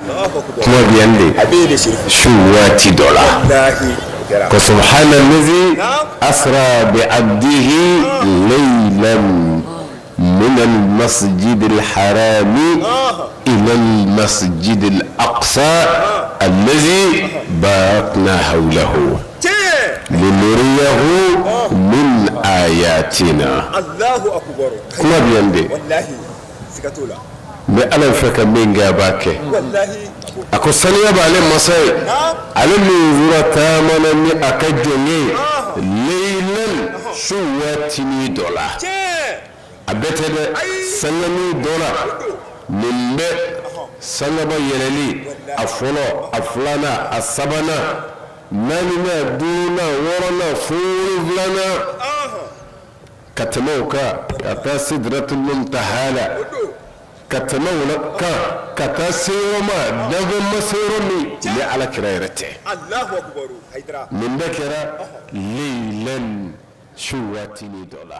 Kuma bɛ yan de su waati dɔ la ko subhana allazi asra bi abdihi laylan min al-masjid al-harami ila al-masjid al-aqsa allazi barakna hawlahu linuriyahu min ayatina. Kuma bɛ yan de. N bɛ Ala fɛ ka min kɛ a b'a kɛ a ko saniya b'ale masa ye ale min sura taamana ni a ka jɔn ye laylan su waatinin dɔ la a bɛɛ tɛ dɛ sanganin dɔ la nin bɛ sankaba yɛlɛli a fɔlɔ a filanan a sabanan naaninan duurunan wɔɔrɔnan fo wolonwulanan ka tɛmɛ o kan ka taa sidratul muntaha la ka tɛmɛ o kan ka taa se yɔrɔ ma danfɛn ma se yɔrɔ min ni ala kira yɛrɛ tɛ. Nin bɛɛ kɛra laylan su waatinin dɔ la.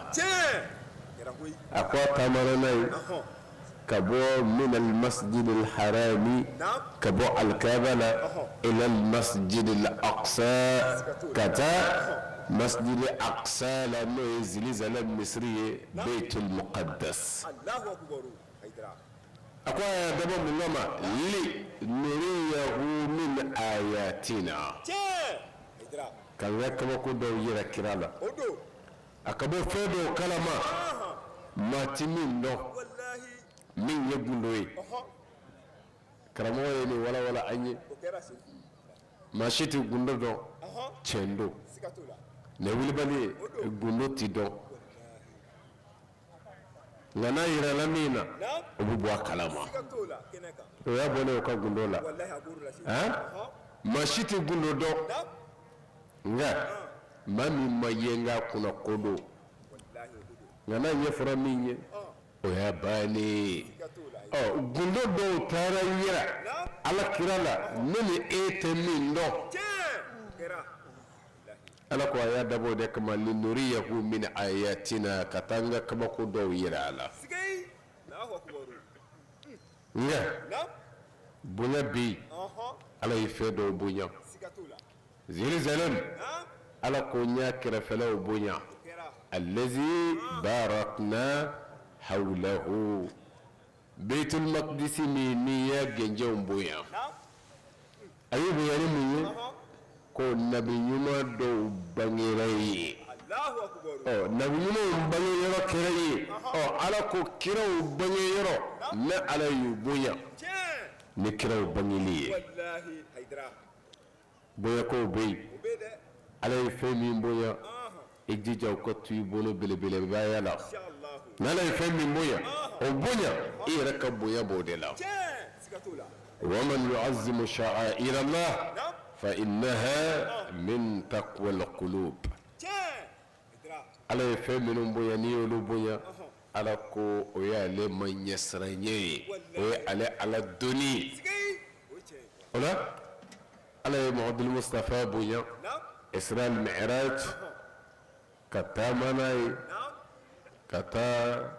A ko a taamana n'a ye ka bɔ min al-masjid al-harami ka bɔ alikaaba la ila al-masjid al-aqsa ka taa masjid al-aqsa la n'o ye Jerusalem misiri ye baytul muqaddas a ko a y'a dabɔ mun kama li nuriyahu min ayatina k'an ka kabako dɔw yira kira la. A ka bɔ fɛn dɔw kalama maa tɛ min dɔn min ye gundo ye karamɔgɔ ye nin walawala an ye maa si tɛ gundo dɔn tiɲɛ don nin wulibali ye gundo tɛ dɔn nka n'a yirala min na o bɛ bɔ a kalama o y'a bɔlen o ka gundo la maa si tɛ gundo dɔn nka maa min ma ye nka kunna ko don nka n'a ɲɛfɔra min ye o y'a bannen ɔ gundo dɔw taara yira ala kira la ne ni e tɛ min dɔn ala ko a y'a dabɔ de kama linuriyahu min ayatina ka taa an ka kabako dɔw yira a la nka bonya bɛ yen ala ye fɛn dɔw bonya Jérusalem ala ko n y'a kɛrɛfɛlaw bonya allazi barakna hawlahu Baitul Maqdis min ni y'a gengenw bonya a y'u bonya ni mun ye ko nabi ɲuman dɔw bangera yen ɔ nabi ɲumanw bange yɔrɔ kɛra yen ɔ ala ko kiraw bange yɔrɔ ne ala y'u bonya ni kiraw bangeli ye Bonyakow bɛ yen ala ye fɛn min bonya i jija o ka to i bolo belebelebaya la n'ala ye fɛn min bonya o bonya i yɛrɛ ka bonya b'o de la wa man yu'azzimu sha'a'irallah fa innaha min taqwal qulub Ala ye fɛn minnu bonya n'i y'olu bonya ala ko o ye ale ma ɲɛsiranɲɛ ye o ye ale ala doni ye o la ala ye Muhamadu Mustafa bonya Isra Mi'raj ka taama n'a ye ka taa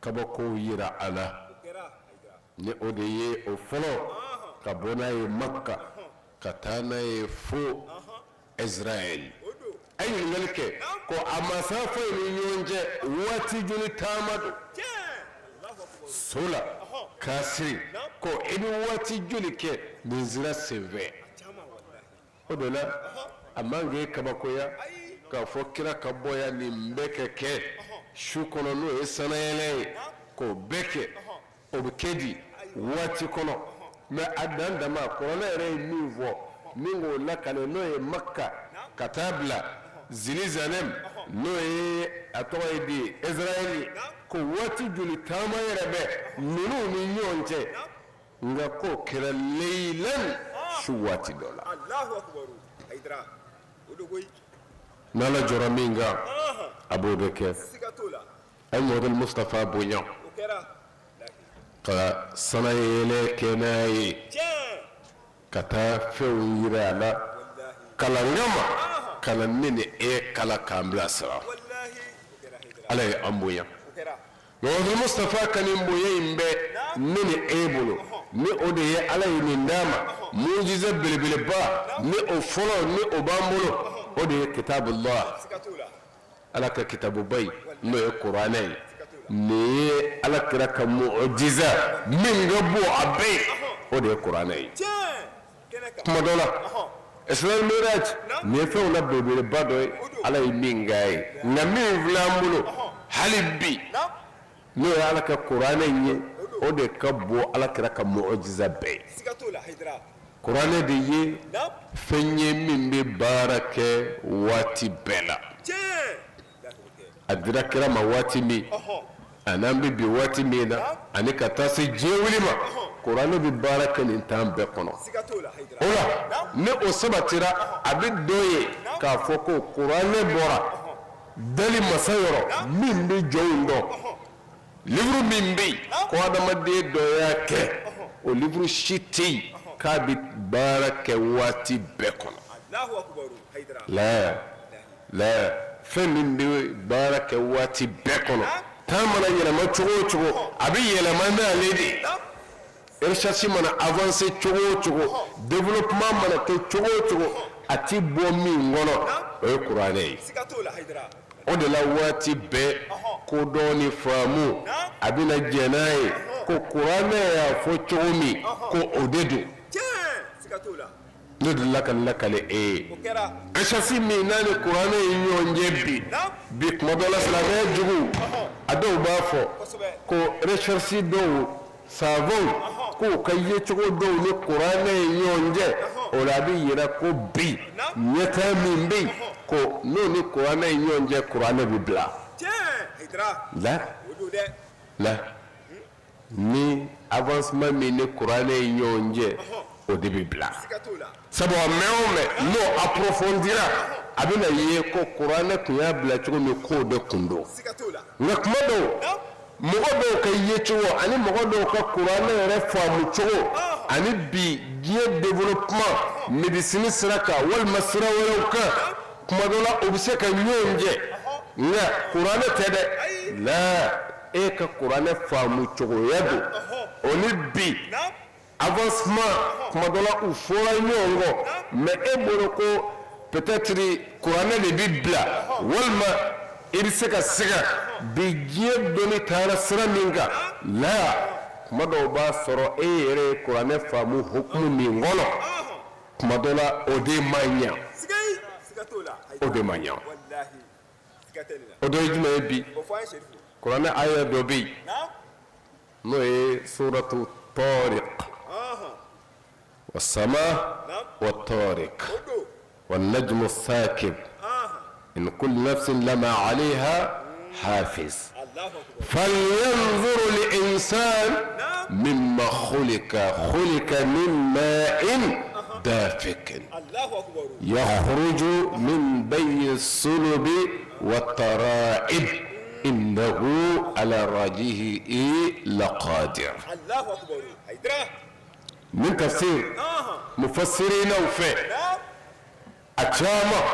kabakow yira a la ni o de ye o fɔlɔ ka bɔ n'a ye Maka ka taa n'a ye fo Israël a ye ɲininkali kɛ ko a masafa ni ɲɔgɔn cɛ waati joli taama don so la k'a siri ko i bɛ waati joli kɛ nin sira senfɛ o de la a man k'e kabakoya k'a fɔ kira ka bɔ yan nin bɛɛ kɛ kɛ su kɔnɔ n'o ye sannayɛlɛn ye k'o bɛɛ kɛ o bɛ kɛ di waati kɔnɔ mais a dan dama kuranɛ yɛrɛ ye min fɔ min k'o lakale n'o ye Maka ka taa bila Jérusalem n'o ye a tɔgɔ ye di Israël ko waati joli taama yɛrɛ bɛ ninnu ni ɲɔgɔn cɛ nka k'o kɛra laylan su waati dɔ la n'Ala jɔra min kan a b'o de kɛ. A ye Muhamadu Mustafa bonya ka sannayɛlɛn kɛ n'a ye ka taa fɛnw yira a la kalan kama ka na ne ni e kalan k'an bilasira ala ye an bonya Muhamadu Mustafa ka nin bonya in bɛ ne ni e bolo. Ni o de ye Ala ye nin d'a ma, mujiza belebeleba ni o fɔlɔ ni o b'an bolo, o de ye kitabullah Ala ka kitabuba in n'o ye kuranɛ ye, nin ye Ala kira ka mujiza min ka bon a bɛɛ ye, o de ye kuranɛ ye. Tuma dɔ la Isra wal Miraj nin ye fɛnw na belebeleba dɔ ye Ala ye min k'a ye, nka min filɛ an bolo hali bi n'o ye Ala ka kuranɛ in ye, o de ka bon Ala kira ka mujiza bɛɛ ye. Kuranɛ de ye fɛn ye min bɛ baara kɛ waati bɛɛ la. A dira kira ma waati min ani an bɛ bi waati min na ani ka taa se diɲɛ wuli ma, kuranɛ bɛ baara kɛ nin temps bɛɛ kɔnɔ. O la ni o sabatira, a bɛ dɔn yen k'a fɔ ko kuranɛ bɔra dali masa yɔrɔ min bɛ jɔnw dɔn. Livre min bɛ yen ko adamaden dɔ y'a kɛ, o livre si tɛ yen k'a bɛ baara kɛ waati bɛɛ kɔnɔ. La la fɛn min bɛ baara kɛ waati bɛɛ kɔnɔ, temps mana yɛlɛma cogo o cogo, a bɛ yɛlɛma n'ale de ye. Recherche mana avancer cogo o cogo, développement mana kɛ cogo o cogo, a tɛ bɔ min kɔnɔ, o ye kuranɛ ye. O de la waati bɛɛ kodɔn ni faamu a bɛna jɛn n'a ye ko kuranɛ y'a fɔ cogo min ko o de don. Ne delila ka lakale e ye recherche min n'a ni kuranɛ ye ɲɔgɔn cɛ bi bi tuma dɔ la silamɛya jugu a dɔw b'a fɔ ko recherche dɔw savants k'u ka yecogo dɔw ni kuranɛ ye ɲɔgɔn cɛ, o la a bɛ yira ko bi ɲɛtaa min bɛ yen ko n'o ni kuranɛ ye ɲɔgɔn cɛ, kuranɛ bɛ bila la la ni avancement min ni kuranɛ ye ɲɔgɔn cɛ, o de bɛ bila, sabu a mɛn o mɛn n'o approfondira, a bɛna ye ko kuranɛ tun y'a bila cogo min k'o de kun don. Nka kuma dɔw, mɔgɔ dɔw ka yecogo ani mɔgɔ dɔw ka kuranɛ yɛrɛ faamu cogo ani bi diɲɛ développement médecine sira kan walima sira wɛrɛw kan, kuma dɔ la u bɛ se ka ɲɔgɔn jɛ, nka kuranɛ tɛ dɛ. La e ka kuranɛ faamu cogoya don, o ni bi avancement kuma dɔ la u fɔra ɲɔgɔn kɔ, mais e bolo ko peut-être kuranɛ de bɛ bila walima i bɛ se ka siga bi diɲɛ dɔnni taara sira min kan la, kuma dɔw b'a sɔrɔ e yɛrɛ ye kuranɛ faamu hukumu min kɔnɔ, kuma dɔ la o de man ɲɛ, o de man ɲɛ. O dɔ ye jumɛn ye? Bi kuranɛ aya dɔ bɛ yen n'o ye suratu tariq, wa sama wa tariq wa najmu thaqib in kullu nafsin lama alayha hafiz falyanzur al-insan mimma khuliqa khuliqa min ma'in dafiq yakhruju min bayni sulubi wa tara'ib innahu ala rajihi laqadir. Nin tafsir mufassirinaw fɛ, a caman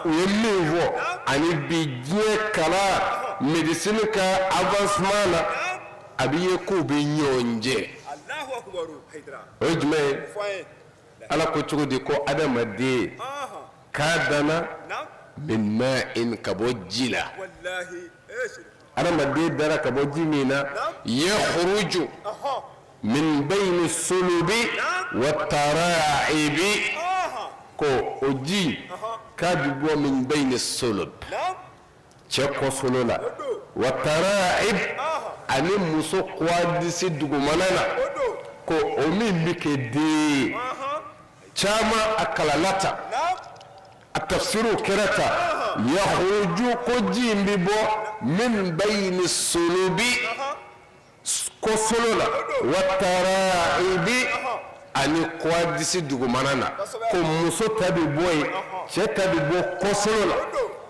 u ye min fɔ ani bi diɲɛ kalan médecine ka avancement na, a bɛ ye k'u bɛ ɲɔgɔn jɛ. O ye jumɛn ye? Ala ko cogo di ko adamaden k'a danna min ma'in, ka bɔ ji la? Adamaden dara ka bɔ ji min na, yakhruju min bayni sulubi wa tara'ibi, ko o ji k'a bɛ bɔ min bayni sulub, cɛ kɔsolo la, wa tara'ib, ani muso kwadisi dugumana na, ko o min bɛ kɛ den ye. Caman a kalala tan, a tafsiriw kɛra tan, yakhruju, ko ji in bɛ bɔ min bayni sulubi, kɔsolo la, wa tara'ibi, ani kwadisi dugumana na, ko muso ta bɛ bɔ yen, cɛ ta bɛ bɔ kɔsolo la.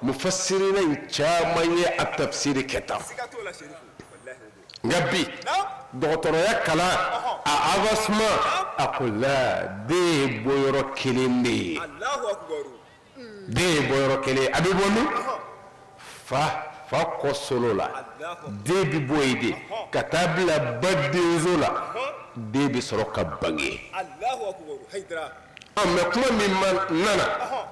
Mufassirina in caman ye a tafsiri kɛ tan. Nka bi dɔgɔtɔrɔya kalan a avancement, a ko la, den ye bɔyɔrɔ kelen de ye, den ye bɔyɔrɔ kelen. A bɛ bɔ min? Fa kɔsolo la. Den bɛ bɔ yen de ka taa bila ba denso la. Den bɛ sɔrɔ ka bange. Mais kuma min nana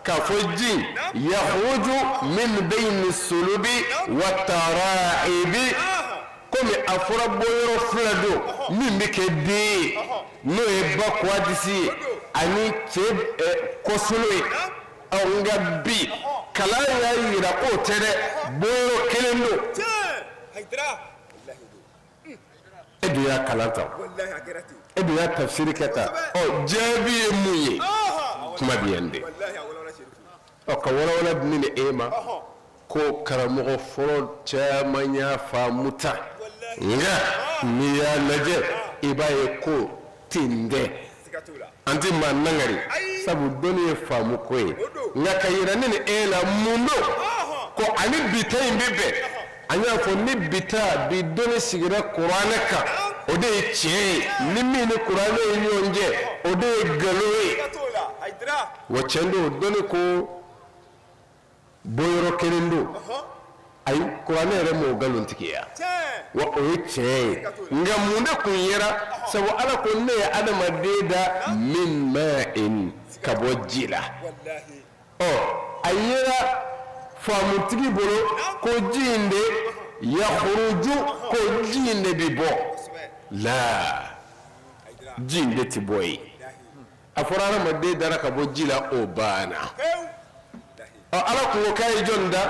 k'a fɔ ji yakhruju min bayni sulubi wa taraibi, komi a fɔra bɔyɔrɔ fila don min bɛ kɛ den ye, n'o ye ba kɔdisi ye ani cɛ kɔsolo ye. Nka bi kalan y'a jira k'o tɛ dɛ, bɔyɔrɔ kelen don. E dun y'a kalan ta, e dun y'a tafsiri kɛ tan, ɔ jaabi ye mun ye? Kuma bɛ yan de. Ɔ ka walawala di ne ni e ma ko karamɔgɔ fɔlɔ caman y'a faamu tan, nka n'i y'a lajɛ i b'a ye ko ten tɛ. An tɛ maa nangari, sabu dɔnni ye faamu ko ye, nka ka yira ne ni e la mun don ko ani bi ta in bɛ bɛn. An y'a fɔ ni bi ta bi dɔnni sigira kuranɛ kan, o de ye tiɲɛ ye, ni min ni kuranɛ ye ɲɔgɔn jɛ, o de ye nkalon ye. Wa tiɲɛ don, dɔnni ko bɔyɔrɔ kelen don. Ayi, kuranɛ yɛrɛ m'o nkalontigiya, wa o ye tiɲɛ ye. Nka mun de kun yera? Sabu Ala ko ne ye adamaden da min ma'in, ka bɔ ji la. Ɔ a yera faamutigi bolo ko ji in de yakhruju, ko ji in de bɛ bɔ. La, ji in de tɛ bɔ yen. A fɔra adamaden dara ka bɔ ji la, o banna. Ɔ Ala kun ko k'a ye jɔn da?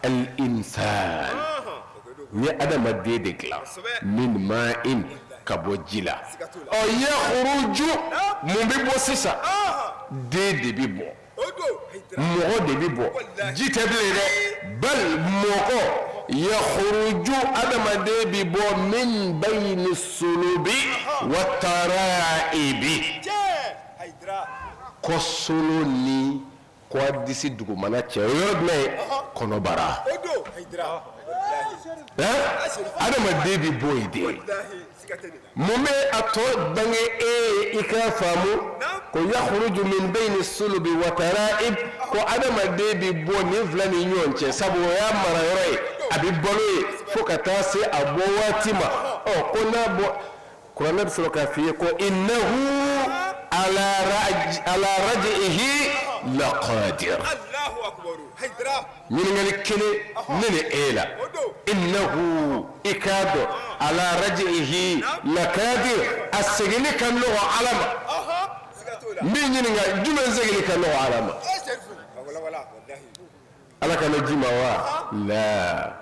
Al insan, n ye adamaden de dilan min ma'in, ka bɔ ji la. Ɔ yakhruju, mun bɛ bɔ sisan? Den de bɛ bɔ, mɔgɔ de bɛ bɔ, ji tɛ bilen dɛ. Bal mɔgɔ yakhruju, adamaden bɛ bɔ min bayni sulubi wa taraibi, kɔsolo ni kɔdisi dugumana cɛ. O yɔrɔ jumɛn ye? Kɔnɔbara. Adamaden bɛ bɔ yen de. Mun bɛ a tɔ bange e ye i k'a faamu ko yakhruju min bayni sulubi wa taraib, ko adamaden bɛ bɔ nin fila ni ɲɔgɔn cɛ, sabu o y'a mara yɔrɔ ye, a bɛ balo ye fo ka taa se a bɔ waati ma. Ɔ ko n'a bɔ, kuranɛ bɛ sɔrɔ k'a f'i ye ko innahu ala raj'ihi laqadir. Ɲininkali kelen ne ni e la, innahu, i k'a dɔn, ala raj'ihi laqadir, a seginni ka nɔgɔ Ala ma. N b'i ɲininka, jumɛn seginni ka nɔgɔ Ala ma? Ala kana ji ma wa? La,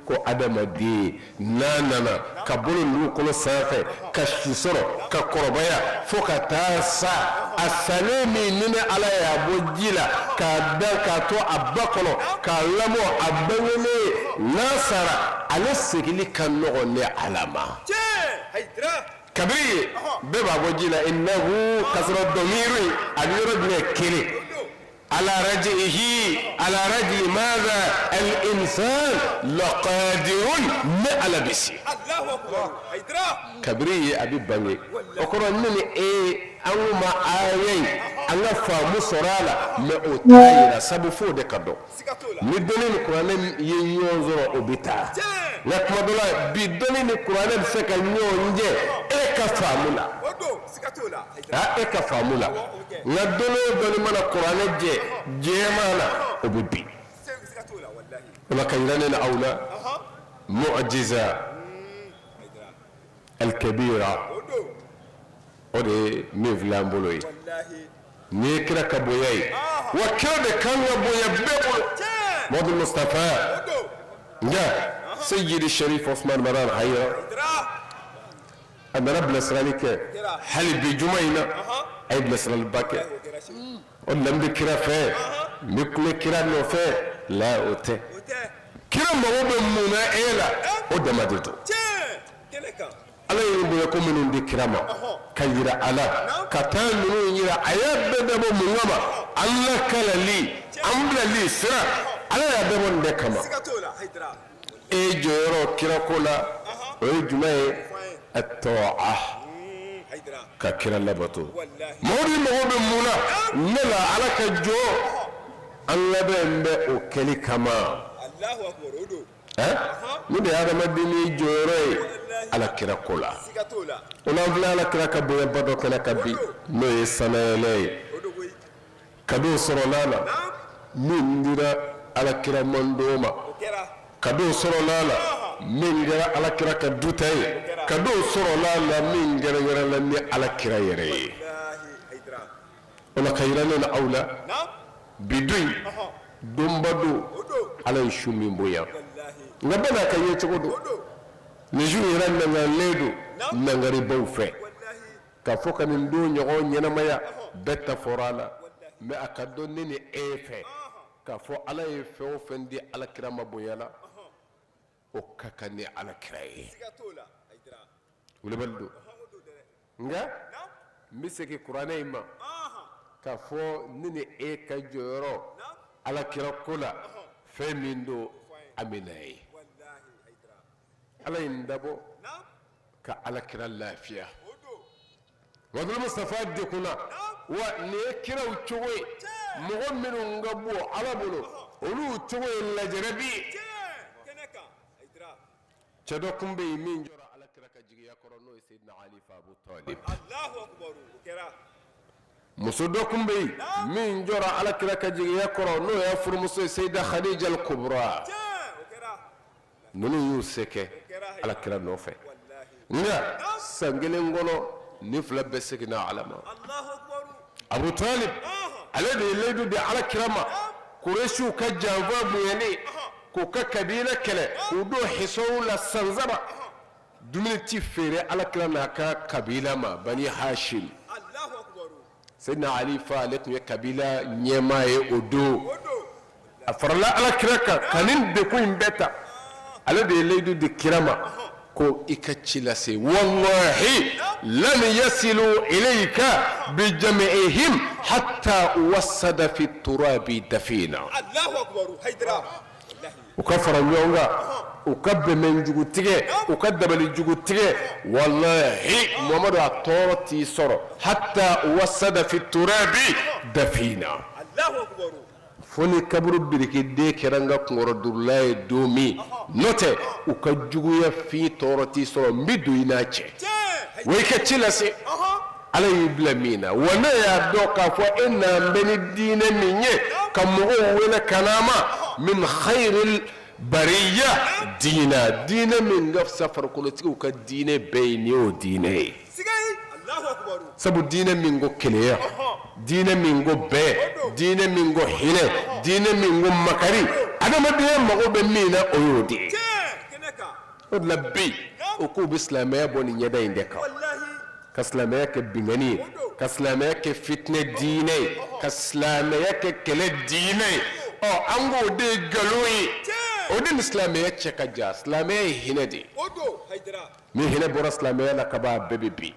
ko adamaden n'a nana ka bolo dugukolo sanfɛ ka si sɔrɔ ka kɔrɔbaya fo ka taa sa, a salen min ni ne Ala y'a bɔ ji la k'a da k'a to a ba kɔnɔ k'a lamɔ a bangelen, n'a sara, ale seginni ka nɔgɔn ne Ala ma. Kabiri bɛɛ b'a bɔ ji la, innahu, k'a sɔrɔ dɔmiru a bɛ yɔrɔ jumɛn? Kelen. على رجعه، على رجع ماذا؟ الإنسان لقادر ne Ala bɛ se. Kabiri ye a bɛ bange, o kɔrɔ ne ni e an ko ma aya in an ka faamu sɔrɔ a la, mais o t'a yira, sabu f'o de ka dɔn. Ni dɔnni ni kuranɛ ye ɲɔgɔn sɔrɔ, o bɛ taa. Nka tuma dɔ la bi dɔnni ni kuranɛ bɛ se ka ɲɔgɔn jɛ e ka faamu la. E ka faamu la, nka dɔnni o dɔnni mana kuranɛ jɛ jɛman na, o bɛ bin. O la ka yira ne ni aw la mu'jiza al-kabira, o de ye min filɛ an bolo ye. Nin ye kira ka bonya ye, wa kira de kan ka bonya bɛɛ bolo. Muhammadu Mustafa, nka Seyidi Sharif Osman Madani Hayidara, a nana bilasirali kɛ hali bi juma in na, a ye bilasiraliba kɛ. O de la n bɛ kira fɛ, n bɛ kule kira nɔfɛ la, o tɛ. Kira mago bɛ mun na e la, o dama de don. Ala ye bonya ko minnu di kira ma ka yira a la, ka taa ninnu yira, a y'a bɛɛ dabɔ mun kama? Ala kalali, an bilali sira, Ala y'a dabɔ nin de kama. E jɔyɔrɔ kirako la, o ye jumɛn ye? At-ta'a, ka kira labato. Mɔgɔ mago bɛ mun na ne la? Ala ka jɔ an labɛn bɛ o kɛli kama. Nin de ye adamaden jɔyɔrɔ ye. Ala kira ko la. O la an filɛ Ala kira ka bonyaba dɔ kɛnɛ kan bi, n'o ye sanayɛlɛ ye. Kado sɔrɔla a la min dira Ala kira mantɔn ma, kado sɔrɔla a la min kɛra Ala kira ka duta ye, kado sɔrɔla a la min kɛrɛnkɛrɛnna ni Ala kira yɛrɛ ye. O la ka yira ne ni aw la bi don in donba don, Ala ye su min bonya, nka bɛɛ n'a ka yecogo don. Nin su in yɛrɛ nangarilen don nangaribaw fɛ. K'a fɔ ka nin don ɲɔgɔn ɲɛnamaya bɛɛ ta fɔra a la mais a ka dɔn ne ni e fɛ k'a fɔ Ala ye fɛn o fɛn di Ala kira ma bonya la, o ka kan ni Ala kira ye. Wulibali don nka n bɛ segin kuranɛ in ma k'a fɔ ne ni e ka jɔyɔrɔ Ala kira ko la fɛn min don an bɛ n'a ye. Ala ye nin dabɔ ka ala kira lafiya Mamadu Mustafa dekunna wa nin ye kiraw cogo ye mɔgɔ minnu ka bon ala bolo olu cogo ye lajarabi ye cɛ dɔ tun bɛ yen min jɔra ala kira ka jigiya kɔrɔ n'o ye Seydina Ali fa Abu Talib muso dɔ tun bɛ yen min jɔra ala kira ka jigiya kɔrɔ n'o y'a furumuso ye Seyida Khadija al-Kubra Ninnu y'u se kɛ ala kira nɔfɛ nka san kelen kɔnɔ nin fila bɛɛ seginna ala ma Abu Talib ale de ye layidu di ala kira ma Kuresiw ka janfa bonyani k'u ka kabila kɛlɛ k'u don hisow la san saba dumuni tɛ feere ala kira n'a ka kabila ma Bani Hashim Seydina Ali fa ale tun ye kabila ɲɛmaa ye o don a farala ala kira kan ka nin degun in bɛɛ ta ale de ye layidu di kira ma ko i ka ci lase wallahi lan yasilu ilayka bi jami'ihim hatta uwassada fi turabi dafina u ka fara ɲɔgɔn kan u ka bɛnbɛn jugu tigɛ u ka dabali jugu tigɛ walahi Muhamadu a tɔɔrɔ t'i sɔrɔ hatta uwassada fi turabi dafina fo ni kaburu birikiden kɛra n ka kunkɔrɔdonlan ye don min n'o tɛ u ka juguya fin tɔɔrɔ t'i sɔrɔ n bɛ don i n'a cɛ wa i ka ci lase Ala y'i bila min na wa ne y'a dɔn k'a fɔ e nalen bɛ ni diinɛ min ye ka mɔgɔw wele ka na a ma min khayril bariya diina diinɛ min ka fisa farikolotigiw ka diinɛ bɛɛ ye nin y'o diinɛ ye sabu diinɛ min ko kelenya diinɛ min ko bɛn diinɛ min ko hinɛ diinɛ min ko makari adamadenya mago bɛ min na o y'o de ye o de la bi o k'u bɛ silamɛya bɔ nin ɲɛda in de kan ka silamɛya kɛ binkanni ye ka silamɛya kɛ fitinɛ diinɛ ye ka silamɛya kɛ kɛlɛ diinɛ ye ɔ an k'o de ye nkalon ye o de ni silamɛya cɛ ka jan silamɛya ye hinɛ de ye ni hinɛ bɔra silamɛya la ka ban a bɛɛ bɛ bin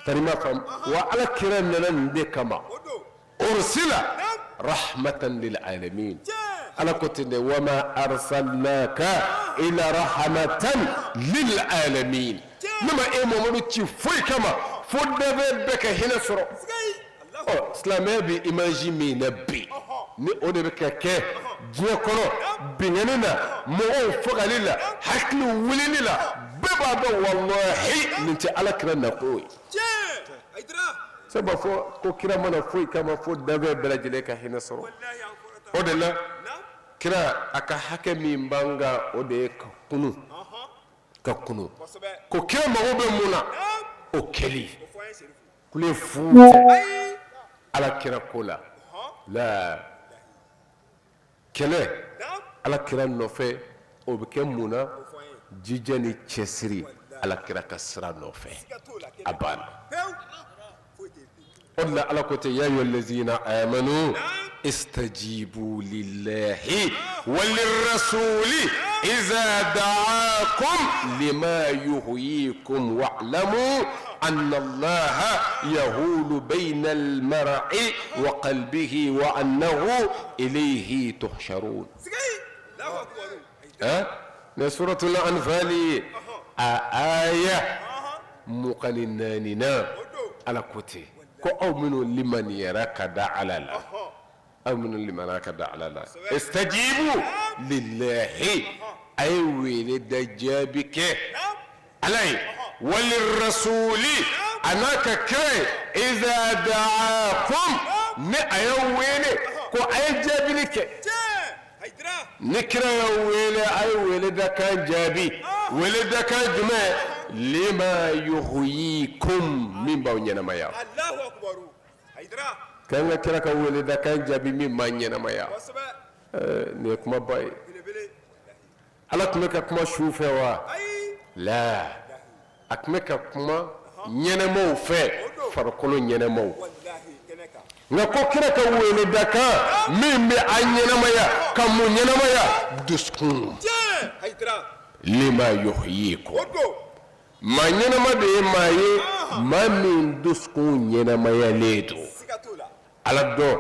tari ma faamu wa ala kira nana nin de kama ursila rahmatan lil alamin ala ko ten de wama arsalnaka illa rahmatan lil alamin ne ma e Muhamadu ci foyi kama fo danfɛn bɛɛ ka hinɛ sɔrɔ ɔ silamɛya bɛ image min na bi ni o de bɛ ka kɛ diɲɛ kɔnɔ binkanni na mɔgɔw fagali la hakiliw wulili la bɛɛ b'a dɔn walahi nin tɛ ala kira nakun ye Se b'a fɔ ko kira ma na foyi kama fo danfɛn bɛɛ lajɛlen ka hinɛ sɔrɔ o de la kira a ka hakɛ min b'an kan o de ye ka kunun ka kunun ko kira mago bɛ mun na o kɛli kule fu tɛ ala kira ko la la kɛlɛ ala kira nɔfɛ o bɛ kɛ mun na jija ni cɛsiri ala kira ka sira nɔfɛ a banna o de la ala ko ten ya ayyuha allazina amanu istajibu lillahi wa lirrasuli iza da'akum lima yuhyikum wa'lamu anna allaha yahulu bayna almar'i wa qalbihi wa annahu ilayhi tuhsharun nin suratul anfal a aya 24 na ala ko ten ko aw minnu limaniyara ka da ala la aw minnu limaniya ka da ala la istajibu lillahi a ye wele da jaabi kɛ. Ala ye walirasuli a n'a ka kira ye iza daakum ni a y'aw wele ko a ye jaabili kɛ ni kira y'aw wele a ye wele dakan jaabi wele dakan jumɛn lima yuhyikum min b'aw ɲɛnamaya k'an ka kira ka wele dakan jaabi min b'an ɲɛnamaya nin ye kumaba ye Ala tun bɛ ka kuma su fɛ wa la a tun bɛ ka kuma ɲɛnɛmaw fɛ farikolo ɲɛnɛmaw nka ko kira ka wele dakan min bɛ an ɲɛnamaya ka mun ɲɛnamaya dusukun lima yuhyikum maa ɲɛnama de ye maa ye maa min dusukun ɲɛnamayalen don Ala dɔn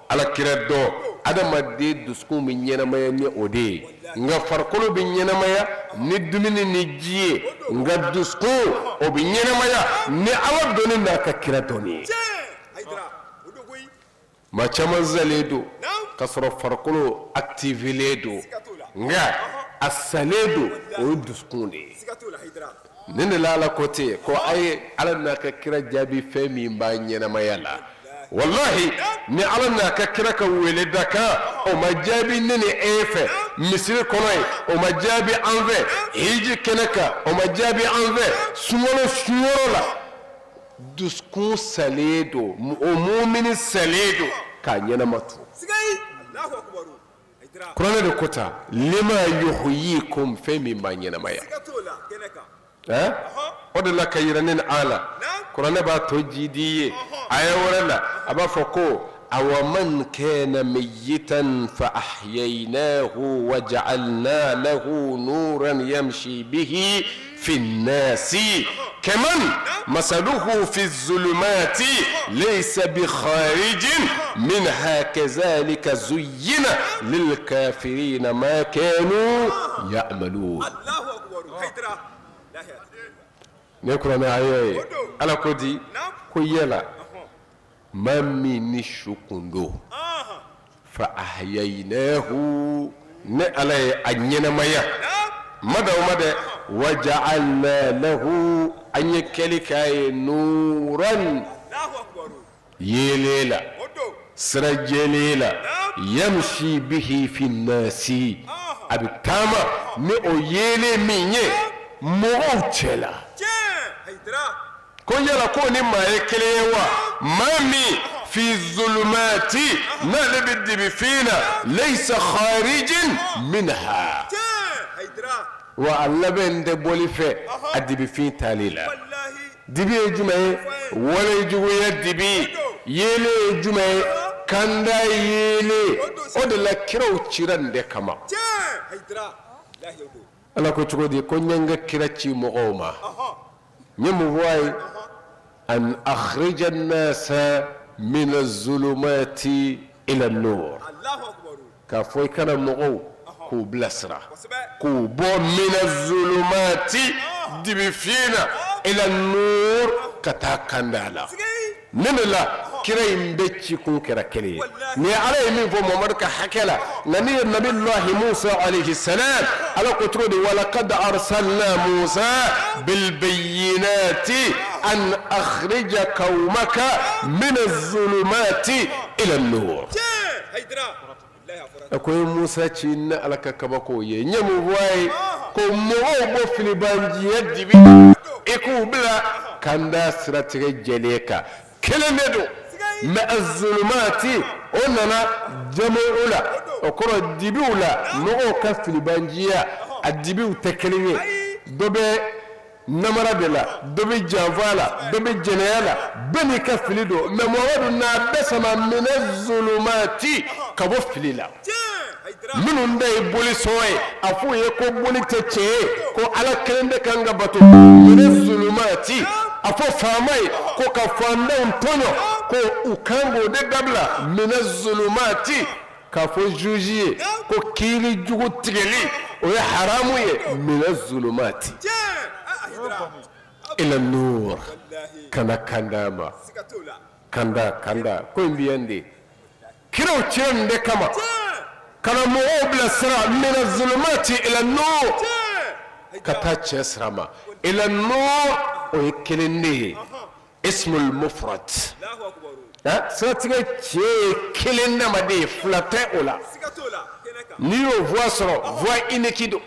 ala kira dɔn adamaden dusukun bɛ ɲɛnamaya ni o de ye nka farikolo bɛ ɲɛnamaya ni dumuni ni ji ye nka dusukun o bɛ ɲɛnamaya ni ala dɔnni n'a ka kira dɔnni ye maa caman salen don ka sɔrɔ farikolo activélen don nka a salen don o ye dusukun de ye Nin de la ala ko ten ko a ye ala n'a ka kira jaabi fɛn min b'a ɲɛnamaya la walahi ni ala n'a ka kira ka wele dakan o ma jaabi ne ni e fɛ misiri kɔnɔ yen o ma jaabi an fɛ hiji kɛnɛ kan o ma jaabi an fɛ sunkalo sunyɔrɔ la dusukun salen don o mumini salen don k'a ɲɛnama to Kuranɛ de ko tan lima yuhyikum fɛn min b'a ɲɛnamaya o de la ka yira ne ni a la kuranɛ b'a tɔ jidi ye aya wɛrɛ la a b'a fɔ ko awaman kana mayitan fa ahyaynahu wa ja'alna lahu nuran yamshi bihi fi nnasi kaman masaluhu fi zulumati laysa bi kharijin minha kazalika zuyyina lilkafirina ma kanu ya'malun nin kuranɛ aya ye ala ko di ko yala maa min ni su kun don fa ahyaynahu ne ala ye a ɲɛnamaya ma dan o ma dɛ wa ja'alna lahu an ye kɛli k'a ye nuran yeelen la sira jɛlen la yamshi bihi fi nnasi a bɛ taama ni o yeelen min ye mɔgɔw cɛ la ko yala k'o ni maa ye kelen ye wa maa min fi zulumati n'ale bɛ dibifin na laysa kharijin minha wa a labɛn tɛ bɔli fɛ a dibifin taali la dibi ye jumɛn ye walejuguya dibi yeelen ye jumɛn ye kanda yeelen o de la kiraw cira nin de kama ala ko cogo di ko n ye n ka kira ci mɔgɔw ma n ye mun fɔ a ye an akhrija nasa mina zulumati ila nur k'a fɔ i ka na mɔgɔw k'u bilasira k'u bɔ mina zulumati dibifin na ila nur ka taa kanda la Nin de la kira in bɛɛ ci kun kɛra kelen ye ni ala ye min fɔ Mamadu ka hakɛ la nka n'i ye nabilahi Musa alayhi salam ala ko cogo di walakad arsalna Musa bilbayinati an akhrija kawmaka mina zulumati ila nur a ko n ye Musa ci ni ala ka kabako ye n ye mun fɔ a ye ko mɔgɔw bɔ filibanciya dibi i k'u bila kanda siratigɛ jɛlen kan kelen de don mais azulumati o nana jamu la o kɔrɔ dibiw la mɔgɔw ka filibanciya a dibiw tɛ kelen ye dɔ bɛ namara de la dɔ bɛ janfa la dɔ bɛ jɛnɛya la bɛɛ n'i ka fili don mais Muhamadu n'a bɛɛ sama mina zulumati ka bɔ fili la minnu ta ye boli sɔn ye a f'u ye ko boli tɛ tiɲɛ ye ko ala kelen de kan ka bato mina zulumati a fɔ faama ye ko ka faantanw tɔɲɔ ko u kan k'o de dabila mina zulumati K'a fɔ juge ye ko kiiri jugu tigɛli o ye haramu ye mina zulumati ila nur ka na kanda ma kanda kanda ko in bɛ yan de kiraw cira nin de kama ka na mɔgɔw bilasira mina zulumati ila nur Ka taa tiɲɛ sira ma ila nur o ye kelen de ye ismul mufrad siratigɛ tiɲɛ ye kelen dama de ye fila tɛ o la n'i y'o voie sɔrɔ voie unique don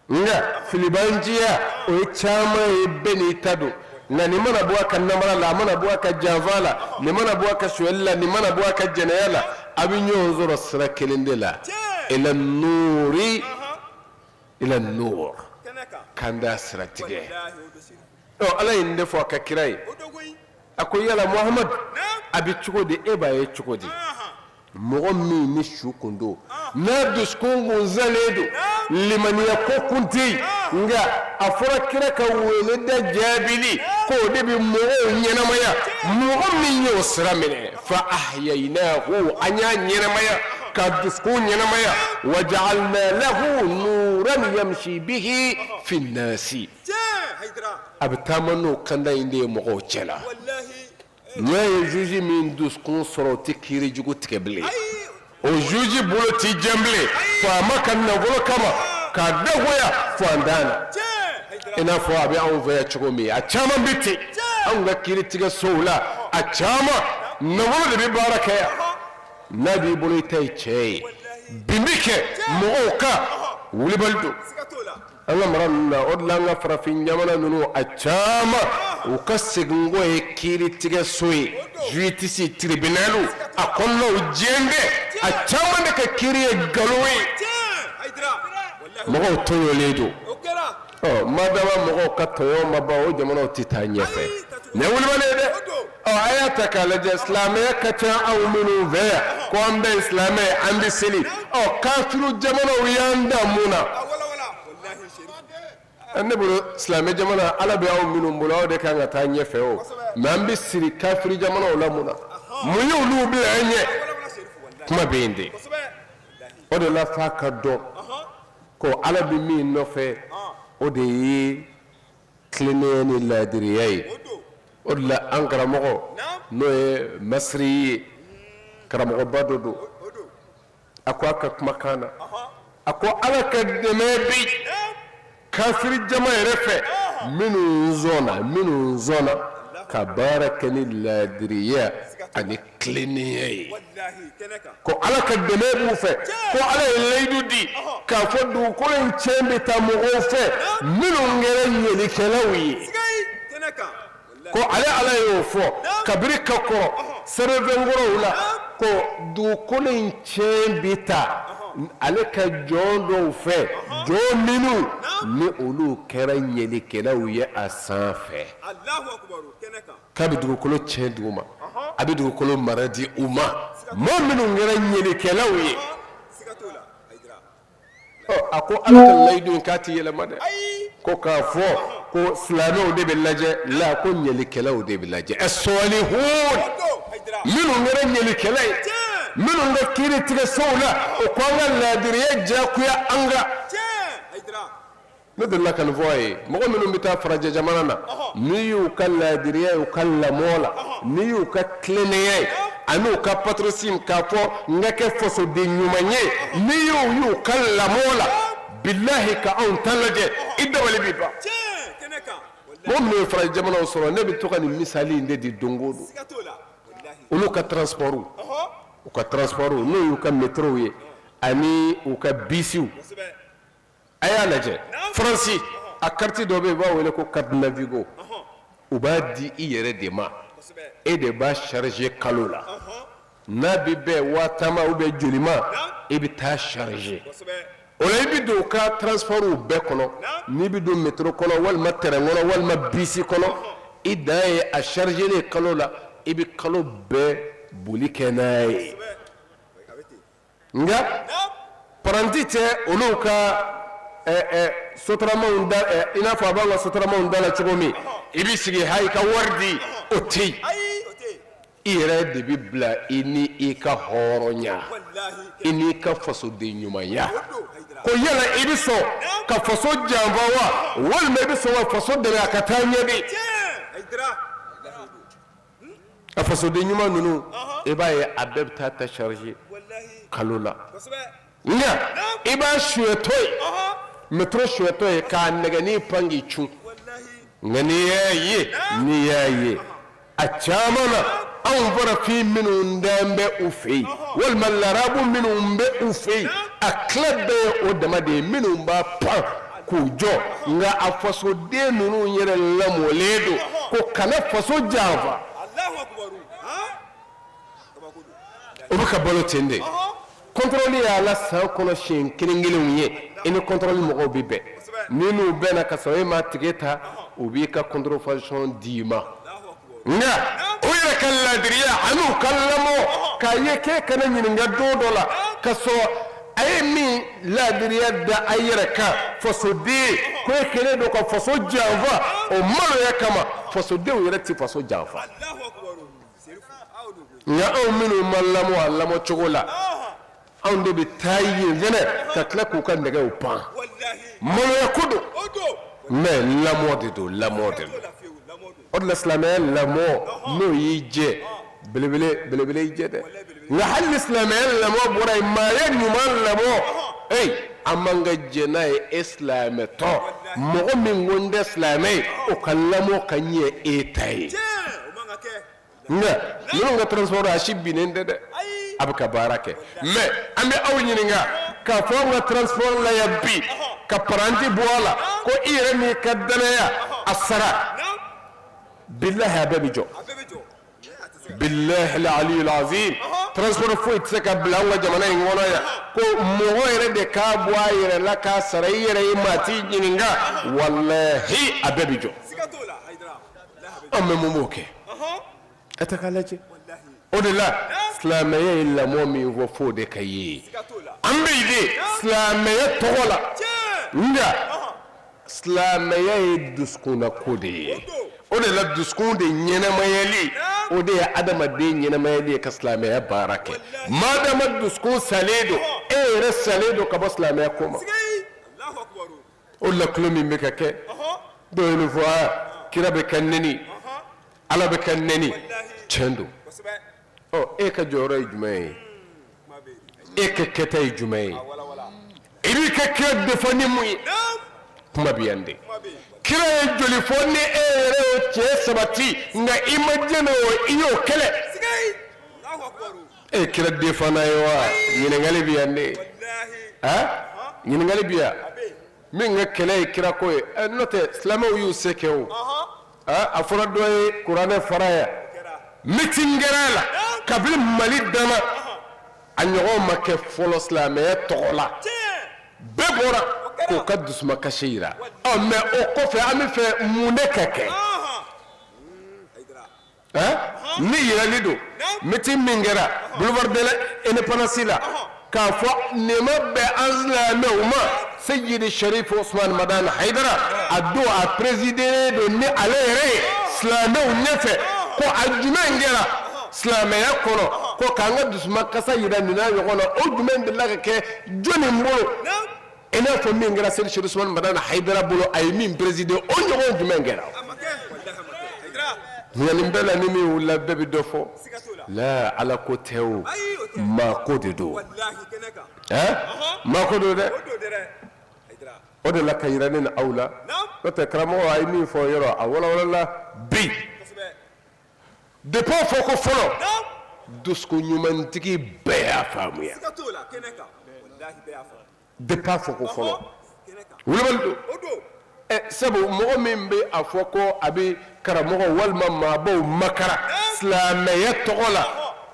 nka filibanciya o ye caman ye bɛɛ n'i ta don nka nin mana bɔ a ka namara la a mana bɔ a ka janfa la nin mana bɔ a ka sonyali la nin mana bɔ a ka jɛnɛya la a bɛ ɲɔgɔn sɔrɔ sira kelen de la ila nuri ila nur kanda siratigɛ ɔ ala ye nin de fɔ a ka kira ye a ko yala muhamadu a bɛ cogo di e b'a ye cogo di mɔgɔ min ni su kun don n'a dusukun kun salen don limaniya ko kun tɛ yen nka a fɔra kira ka wele da jaabili k'o de bɛ mɔgɔw ɲɛnamaya mɔgɔ min y'o sira minɛ fa ahyaynahu an y'a ɲɛnamaya k'a dusukun ɲɛnamaya wa ja'alna lahu nuran yamshi bihi fi nnasi a bɛ taama n'o kanda in de ye mɔgɔw cɛ la n'i y'a ye juge min dusukun sɔrɔ o tɛ kiiri jugu tigɛ bilen o juge bolo tɛ jɛ bilen faama ka nafolo kama k'a dagoya fantan na i n'a fɔ a bɛ anw fɛ yan cogo min a caman bɛ ten anw ka kiiritigɛsow la a caman nafolo de bɛ baara kɛ yan n'a b'i bolo i ta ye tiɲɛ ye bin bɛ kɛ mɔgɔw kan wulibali don An ka mara ninnu na o de la an ka farafin jamana ninnu a caman u ka seginkɔ ye kiiritigɛso ye justice tribunal a kɔnɔnaw jɛlen bɛ a caman de ka kiiri ye nkalon ye mɔgɔw tɔɲɔlen don ɔ madama mɔgɔw ka tɔɲɔ ma ban o jamanaw tɛ taa ɲɛfɛ nin ye wulibali ye dɛ ɔ a y'a ta k'a lajɛ silamɛya ka ca anw minnu fɛ yan ko an bɛɛ ye silamɛ an bɛ seli ɔ kafiru jamanaw y'an dan mun na ne bolo silamɛ jamana ala bɛ aw minnu bolo aw de kan ka taa ɲɛfɛ o mais an bɛ siri kafiri jamanaw la mun na mun y'olu bila an ɲɛ kuma bɛ yen de o de la f'a ka dɔn ko ala bɛ min nɔfɛ o de ye tilennenya ni laadiriya ye o de la an karamɔgɔ n'o ye masiri ye karamɔgɔba dɔ don a ko a ka kumakan na a ko ala ka dɛmɛ bɛ kafiri jama yɛrɛ fɛ minnu sɔnna ka baara kɛ ni laadiriya ani tilennenya ye ko ala ka dɛmɛ b'u fɛ ko ala ye layidu di k'a fɔ dugukolo in cɛn bɛ taa mɔgɔw fɛ minnu kɛra ɲɛlikɛlaw ye ko ale ala y'o fɔ kabiri ka kɔrɔ sɛbɛnfɛn kɔrɔw la ko dugukolo in cɛn bɛ taa ale ka jɔn dɔw fɛ jɔn minnu ni olu kɛra ɲɛlikɛlaw ye a sanfɛ k'a bɛ dugukolo tiɲɛ d'u ma a bɛ dugukolo mara di u ma maa minnu kɛra ɲɛlikɛlaw ye a ko ala ka layidu in k'a tɛ yɛlɛma dɛ ko k'a fɔ ko silamɛw de bɛ lajɛ la ko ɲɛlikɛlaw de bɛ lajɛ as-salihun minnu kɛra ɲɛlikɛla ye minnu ka kiiri tigɛsow la o ko an ka laadiriya diyagoya an kan Ne delila ka nin fɔ a ye mɔgɔ minnu bɛ taa farajɛ jamana na n'i y'u ka laadiriya ye u ka lamɔ la n'i y'u ka tilennenya ye ani u ka patriotisme k'a fɔ n ka kɛ fasoden ɲuman ye n'i y'o y'u ka lamɔ la bilahi ka anw ta lajɛ i dabali bɛ ban mɔgɔ minnu ye farajɛ jamanaw sɔrɔ ne bɛ to ka nin misali in de di don o don olu ka transport u ka transport n'o y'u ka métrow ye ani u ka bisiw a y'a lajɛ faransi a carte dɔ bɛ yen u b'a wele ko carte Navigo u b'a di i yɛrɛ de ma e de b'a charger kalo la n'a bɛ bɛn 10,000 ma ou bien joli ma e bɛ taa charger o la i bɛ don u ka transportw bɛɛ kɔnɔ n'i bɛ don métro kɔnɔ walima train kɔnɔ walima bus kɔnɔ i dan ye a chargelen kalo la i bɛ kalo bɛɛ boli kɛ n'a ye Nka paranti tɛ olu ka sotaramaw da i n'a fɔ a b'an ka sotaramaw da la cogo min i bɛ sigi ha i ka wari di o tɛ yen i yɛrɛ de bɛ bila i ni i ka hɔrɔnya i n'i ka fasoden ɲumanya ko yala i bɛ sɔn ka faso janfa wa walima i bɛ sɔn ka faso dɛmɛ a ka taa ɲɛ de A fasoden ɲuman ninnu i b'a ye a bɛɛ bɛ taa ta charger kalo la nka i b'a suɲɛtɔ ye métro suɲɛtɔ ye k'a nɛgɛnin pan k'i cun. Nka n'i y'a ye, n'i y'a ye a caman na, anw farafin minnu dan bɛ u fɛ yen walima larabu minnu bɛ u fɛ yen, a tila bɛɛ ye o dama de ye minnu b'a pan k'u jɔ. Nka a fasoden ninnu yɛrɛ lamɔlen don ko kana faso janfa. O bɛ ka balo ten de. Contrôle y'a la san kɔnɔ siɲɛ kelen kelenw ye, i ni contrôle mɔgɔw bɛ bɛn. Ni n'u bɛnna ka sɔrɔ e ma ticket ta, u b'i ka contrefaçon d'i ma. Nka o yɛrɛ ka ladiriya an'u ka lamɔ k'a ye k'e kana ɲininka don dɔ la ka sɔrɔ a ye min ladiriya da a yɛrɛ kan, fasoden ko e kɛlen don ka faso janfa, o maloya kama fasodenw yɛrɛ tɛ faso janfa. Nka anw minnu ma lamɔ a lamɔ cogo la, anw de bɛ taa yen fɛnɛ ka tila k'u ka nɛgɛw pan. Maloya ko don, mais lamɔ de don, lamɔ de don. O de la silamɛya lamɔ n'o y'i jɛ belebele, belebele y'i jɛ dɛ. Nka hali ni silamɛya lamɔ bɔra yen, maaya ɲuman lamɔ, eyi, an man ka jɛn n'a ye. E silamɛtɔ, mɔgɔ min ko n tɛ silamɛ ye, o ka lamɔ ka ɲɛ e ta ye. Nka ninnu ka transport a si binnen tɛ dɛ, a bɛ ka baara kɛ. Mais an bɛ aw ɲininka k'a fɔ anw ka transport la yan bi, ka paranti bɔ a la ko i yɛrɛ n'i ka danaya a sara, bilahi a bɛɛ bɛ jɔ. Bilahi aliyul azim, transport foyi tɛ se ka bila an ka jamana in kɔnɔ yan ko mɔgɔ yɛrɛ de k'a bɔ a yɛrɛ la k'a sara i yɛrɛ ye, maa t'i ɲininka, walahi a bɛɛ bɛ jɔ. An bɛ mun b'o kɛ? A ta k'a lajɛ. O de la silamɛya ye lamɔ min fɔ, f'o de ka ye. An bɛ yen de silamɛya tɔgɔ la, nka silamɛya ye dusukunna ko de ye. O de la dusukun de ɲɛnamayali, o de ye adamaden ɲɛnamayali ye ka silamɛya baara kɛ. Madama dusukun salen don, e yɛrɛ salen don ka bɔ silamɛya ko ma. O de la tulon min bɛ ka kɛ, dɔw ye nin fɔ, kira bɛ ka neni, Ala bɛ ka neni, tiɲɛ don. Ɔ, e ka jɔyɔrɔ ye jumɛn ye? E ka kɛta ye jumɛn ye? I b'i ka kira défend ni mun ye? Kuma bɛ yan de. Kira ye joli fɔ ni e yɛrɛ y'o tiɲɛ sabati, nka i ma jɛn n'o, i y'o kɛlɛ, e ye kira défendant ye wa? Ɲininkali bɛ yan de. Ɲininkali bɛ yan. Min ka kɛlɛ ye kirako ye, n'o tɛ silamɛw y'u se kɛ o. A fɔra dɔ ye kuranɛ fara yan, meeting kɛra a la kabini Mali danna, a ɲɔgɔn ma kɛ fɔlɔ silamɛya tɔgɔ la. Bɛɛ bɔra k'o ka dusumakasi jira. Ɔ, mais o kɔfɛ an bɛ fɛ mun de ka kɛ? Ni yirali don, meeting min kɛra boulevard de l'Indépendance la, k'a fɔ nɛɛma bɛ an silamɛw ma, Seyidi Sharif Usman Madani Hayidara, a don a présidé don ni ale yɛrɛ ye silamɛw ɲɛfɛ, ko a jumɛn kɛra silamɛya kɔnɔ ko k'an ka dusumakasa yira nin n'a ɲɔgɔn na, o jumɛn delila ka kɛ jɔnni bolo i n'a fɔ min kɛra Seyidi Sharif Usman Madani Hayidara bolo, a ye min présidé, o ɲɔgɔn jumɛn kɛra? Nka nin bɛɛ la, ni min wulila, bɛɛ bɛ dɔ fɔ la. Ala ko tɛ o, maa ko de don, maa ko don dɛ. O de la ka yira ne ni aw la, n'o tɛ karamɔgɔ a ye min fɔ yɔrɔ a walawalala bi. Depuis fɔ ko fɔlɔ, dusukun ɲumantigi bɛɛ y'a faamuya. Depuis fɔ ko fɔlɔ, wulibali don. Sabu mɔgɔ min bɛ a fɔ ko a bɛ karamɔgɔ walima maabaw makara silamɛya tɔgɔ la,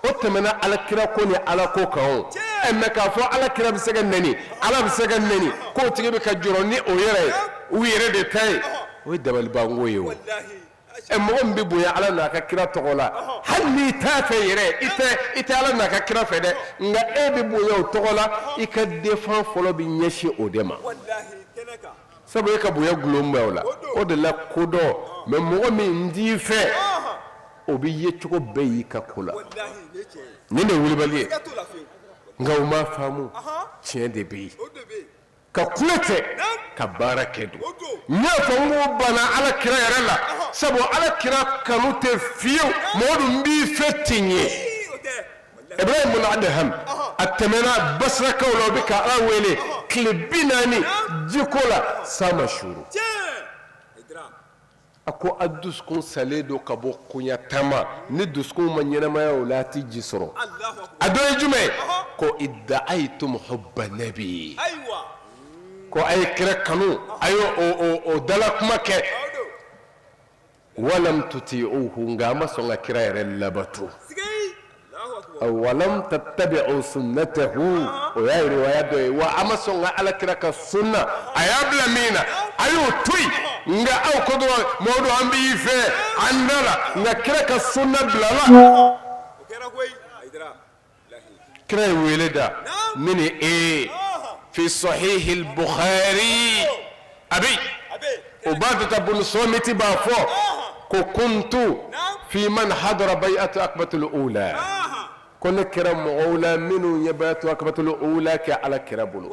o tɛmɛna ala kira ko ni ala ko kan. O mais k'a fɔ ala kira bɛ se ka nɛni, ala bɛ se ka nɛni, k'o tigi bɛ ka jɔrɔ ni o yɛrɛ ye, u yɛrɛ de ta ye, o ye dabalibanko ye. O ɛ, mɔgɔ min bɛ bonya ala n'a ka kira tɔgɔ la, hali n'i t'a fɛ yɛrɛ, i tɛ ala n'a ka kira fɛ dɛ, nka e bɛ bonya o tɔgɔ la, i ka défense fɔlɔ bɛ ɲɛsin o de ma, sabu e ka bonya gulon bɛ o la. O de la kodɔn mais mɔgɔ min t'i fɛ, o bɛ ye cogo bɛɛ y'i ka ko la. Nin de ye wulibali ye, nka u m'a faamu. Tiɲɛ de bɛ yen ka kule tɛ ka baara kɛ don. N y'a fɔ n ko banna ala kira yɛrɛ la, sabu ala kira kanu tɛ fiyewu mɔgɔ dun b'i fɛ ten ye. Ibrahim bin Adham, a tɛmɛna Basirakaw la, o bɛ ka ala wele. tile 40 jiko la, san ma suuru. A ko a dusukun salen don ka bɔ koɲa ma ni dusukun ma ɲɛnamaya o la a tɛ ji sɔrɔ. A dɔ ye jumɛn ye? Ko idda'aytum hubba nabi, ko a ye kira kanu, a ye o dala kuma kɛ, walam tuti'uhu, nka a ma sɔn ka kira yɛrɛ labato. Walam tattabi'u sunnatahu, o y'a riwaya dɔ ye. Wa a ma sɔn ka ala kira ka sunna a y'a bila min na, a y'o to yen. Nka aw ko dɔrɔn Mamadu an b'i fɛ an da la, nka kira ka sunna bilala. Kira ye wele da min e fi sahihil Bukhari, a bɛ Ubadata bun Samiti b'a fɔ ko kuntu fi man hadara bay'atu aqabatul ula, ko ne kɛra mɔgɔw la minnu ye bay'atu aqabatul ula kɛ ala kira bolo.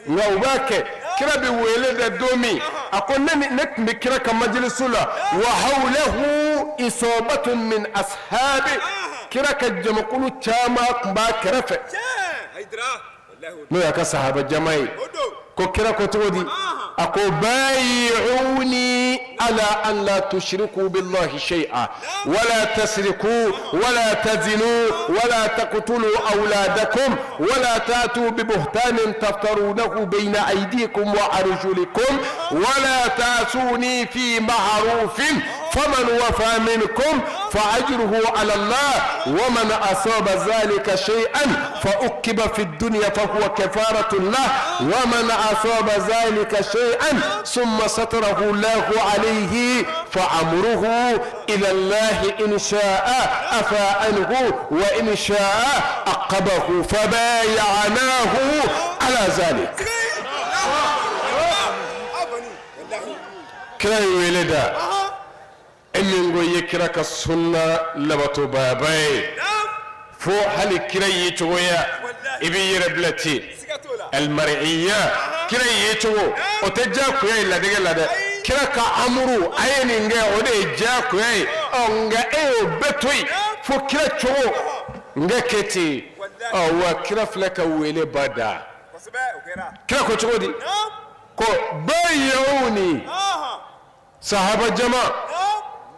Nka u b'a kɛ kira bɛ wele da don min, a ko ne tun bɛ kira ka majilisu la, wa hawlahu isabatun min ashabi, kira ka jamakulu caman tun b'a kɛrɛfɛ, n'o y'a ka sahaba jama ye. Ko kira ko cogo di? A ko bayi'uni ala an la tushriku billahi shay'a wala tasriku wala tazinu wala taqtulu awladakum wala ta'tu bi buhtanin taftarunahu bayna aydikum wa arjulikum wala ta'suni fi ma'rufin faman wafa minkum fa ajruhu ala Allah wa man asaba zalika shay'an fa uqiba fi dunya fa huwa kafaratun lah wa man asaba zalika shay'an thumma satarahu Allahu alayhi fa amruhu ila Allah in sha'a afa anhu wa in sha'a aqabahu fabaya'nahu ala zalik. Kira ye wele da, e min ko i ye kira ka sunna labatobaaba ye, fo hali kira ye cogoya i b'i yɛrɛ bila ten almar'iya. Kira ye cogo o tɛ diyagoya ye latigɛ la dɛ. Kira ka amuru a ye nin kɛ, o de ye diyagoya ye. Ɔ nka e y'o bɛɛ to yen fo kira cogo n ka kɛ ten. Ɔ wa kira filɛ ka wele ba da. Kira ko cogo di? Ko bayi'uni, sahaba jama,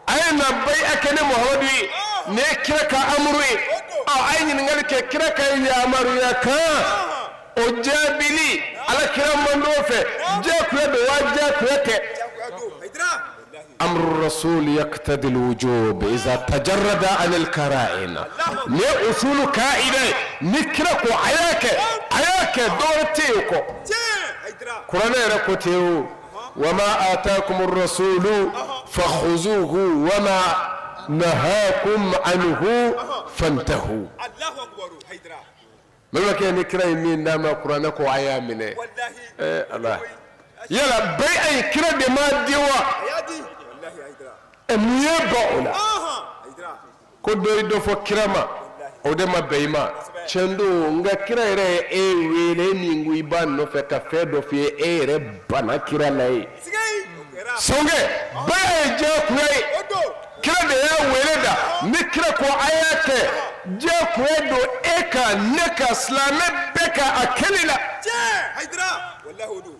a ye na bay'a kɛ ne Muhamadu ye. Nin ye kira ka amuru ye. Ɔ a ye ɲininkali kɛ kira ka yamaruya kan, o jaabili ala kira man d'o fɛ. Diyagoya don wa diyagoya tɛ? Amru rasul yaqtadi alwujub iza tajarrada an alkara'in. Nin ye usulu ka'ida ye. Ni kira ko a y'a kɛ, a y'a kɛ, dɔwɛrɛ tɛ yen o kɔ. Kuranɛ yɛrɛ ko ten o: wama atakum rasulu fakhuzuhu wama nahakum anhu fantahu. Balimakɛ, ni kira ye min d'a ma, kuranɛ ko a y'a minɛ. Ala yala bay'a ye kira de m'a di wa? Mun ye bɔ o la ko dɔ ye dɔ fɔ kira ma, o de ma bɛn i ma? Tiɲɛ don, nka kira yɛrɛ ye e wele min ko i b'a nɔfɛ ka fɛn dɔ f'i ye, e yɛrɛ banna kira la ye. Sɔnkɛ bay'a ye diyagoya ye. Kira de y'a wele da. Ni kira ko a y'a kɛ, diyagoya don e kan, ne kan, silamɛ bɛɛ kan a kɛli la.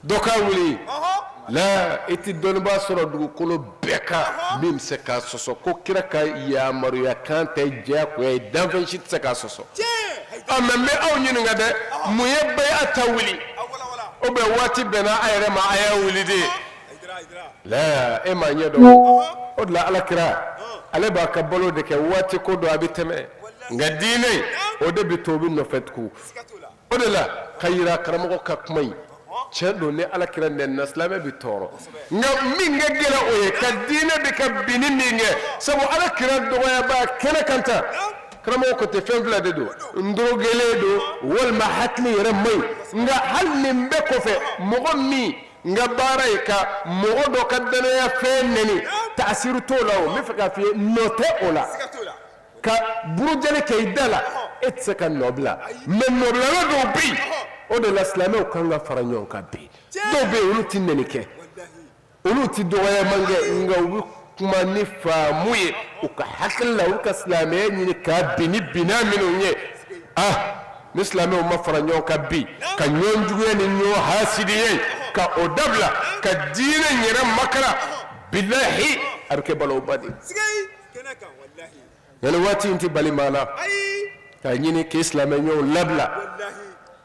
Dɔ k'a wuli la, i tɛ dɔnnibaa sɔrɔ dugukolo bɛɛ kan min bɛ se k'a sɔsɔ ko kira ka yamaruya kan tɛ diyagoya ye. Danfɛn si tɛ se k'a sɔsɔ. Ɔ mɛ n bɛ aw ɲininka dɛ, mun ye bay'a ta wuli? O bɛ waati bɛnna a yɛrɛ ma, a y'a wuli de la. E m'a ɲɛ dɔn. O de la ala kira ale b'a ka balo de kɛ. Waati ko don, a bɛ tɛmɛ, nka diinɛ o de bɛ to, o bɛ nɔfɛ tugun. O de la ka yira karamɔgɔ ka kuma in tiɲɛ don. Ni ala kira nɛnina, silamɛ bɛ tɔɔrɔ. Nka min ka gɛlɛn, o ye ka diinɛ bɛ ka binni min kɛ, sabu ala kira dɔgɔyaba kɛnɛ kan tan. Karamɔgɔ ko tɛ, fɛn fila de don: n dorogelen don walima hakili yɛrɛ man ɲi. Nka hali nin bɛɛ kɔfɛ, mɔgɔ min n ka baara ye ka mɔgɔ dɔ ka danaya fɛn nɛni, taasiru t'o la. O n bɛ fɛ k'a f'i ye, nɔ tɛ o la. Ka burujali kɛ i da la, e tɛ se ka nɔ bila. Mɛ nɔbilala dɔw bɛ yen, o de la silamɛw kan ka fara ɲɔgɔn kan bi. Dɔw bɛ yen, olu tɛ nɛni kɛ, olu tɛ dɔgɔyaman kɛ, nka u bɛ kuma ni faamu ye u ka hakili la, u ka silamɛya ɲini k'a bin ni binna minnu ye. Ah, Ni silamɛw ma fara ɲɔgɔn kan bi ka ɲɔgɔn juguya ni ɲɔgɔn hasidiya ka o dabila ka diinɛ yɛrɛ makara, bilahi a bɛ kɛ balawuba de ye. Nka nin waati in tɛ bali maa la k'a ɲini k'i silamɛ ɲɔgɔn labila,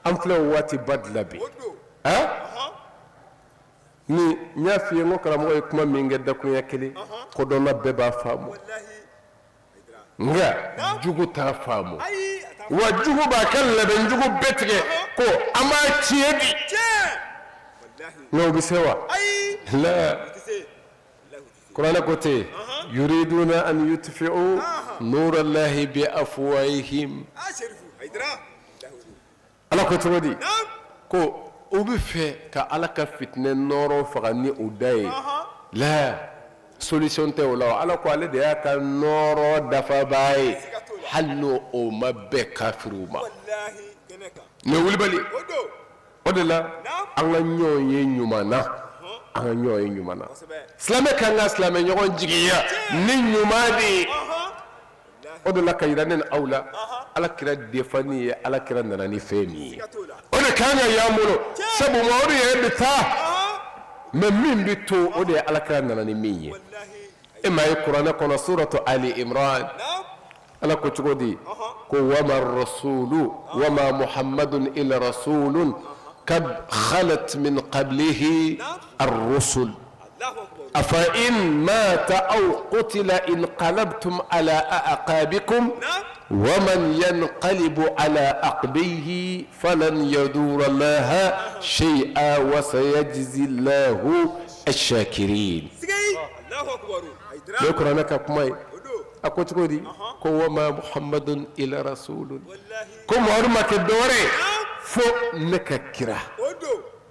an filɛ o waatiba de la bi. Ni n y'a f'i ye n ko karamɔgɔ ye kuma min kɛ dakurunya kelen, kodɔnna bɛɛ b'a faamu, nka jugu t'a faamu, wa jugu b'a ka labɛn jugu bɛɛ tigɛ ko an b'a tiɲɛ bi, nka o bɛ se wa? La kuranɛ ko ten yuriduna an yutfi'u nurallahi bi afwahihim. Ala ko cogo di? Ko u bɛ fɛ ka Ala ka fitinɛ nɔɔrɔ faga ni u da ye. La solution tɛ o la. Ala ko ale de y'a ka nɔɔrɔ dafabaa ye, hali n'o o ma bɛn kafiriw ma. Nin wulibali o de la, an ka ɲɔgɔn ye ɲuman na, an ka ɲɔgɔn ye ɲuman na. Silamɛ kan ka silamɛ ɲɔgɔn jigiya ni ɲuman de ye. O de la ka yira ne ni aw la, Ala kira defanni ye, Ala kira nana ni fɛn min ye, o de kan ka y'an bolo, sabu Mamadu yɛrɛ bɛ taa, mais min bɛ to, o de ye Ala kira nana ni min ye. E m'a ye kuranɛ kɔnɔ, suratu Ali Imran, Ala ko cogo di? Ko wama rasulu wama muhamadun illa rasulun kad khalat min qablihi ar-rusul afa in mata aw qutila inqalabtum ala a'qabikum wa man yanqalibu ala aqbihi falan yadurra Allaha shay'a wa sayajzi Allahu ash-shakirin. Nin ye kuranɛ ka kuma ye. A ko cogo di? Ko wama muhamadun illa rasulun, ko Muhamadu ma kɛ dɔwɛrɛ ye fo ne ka kira,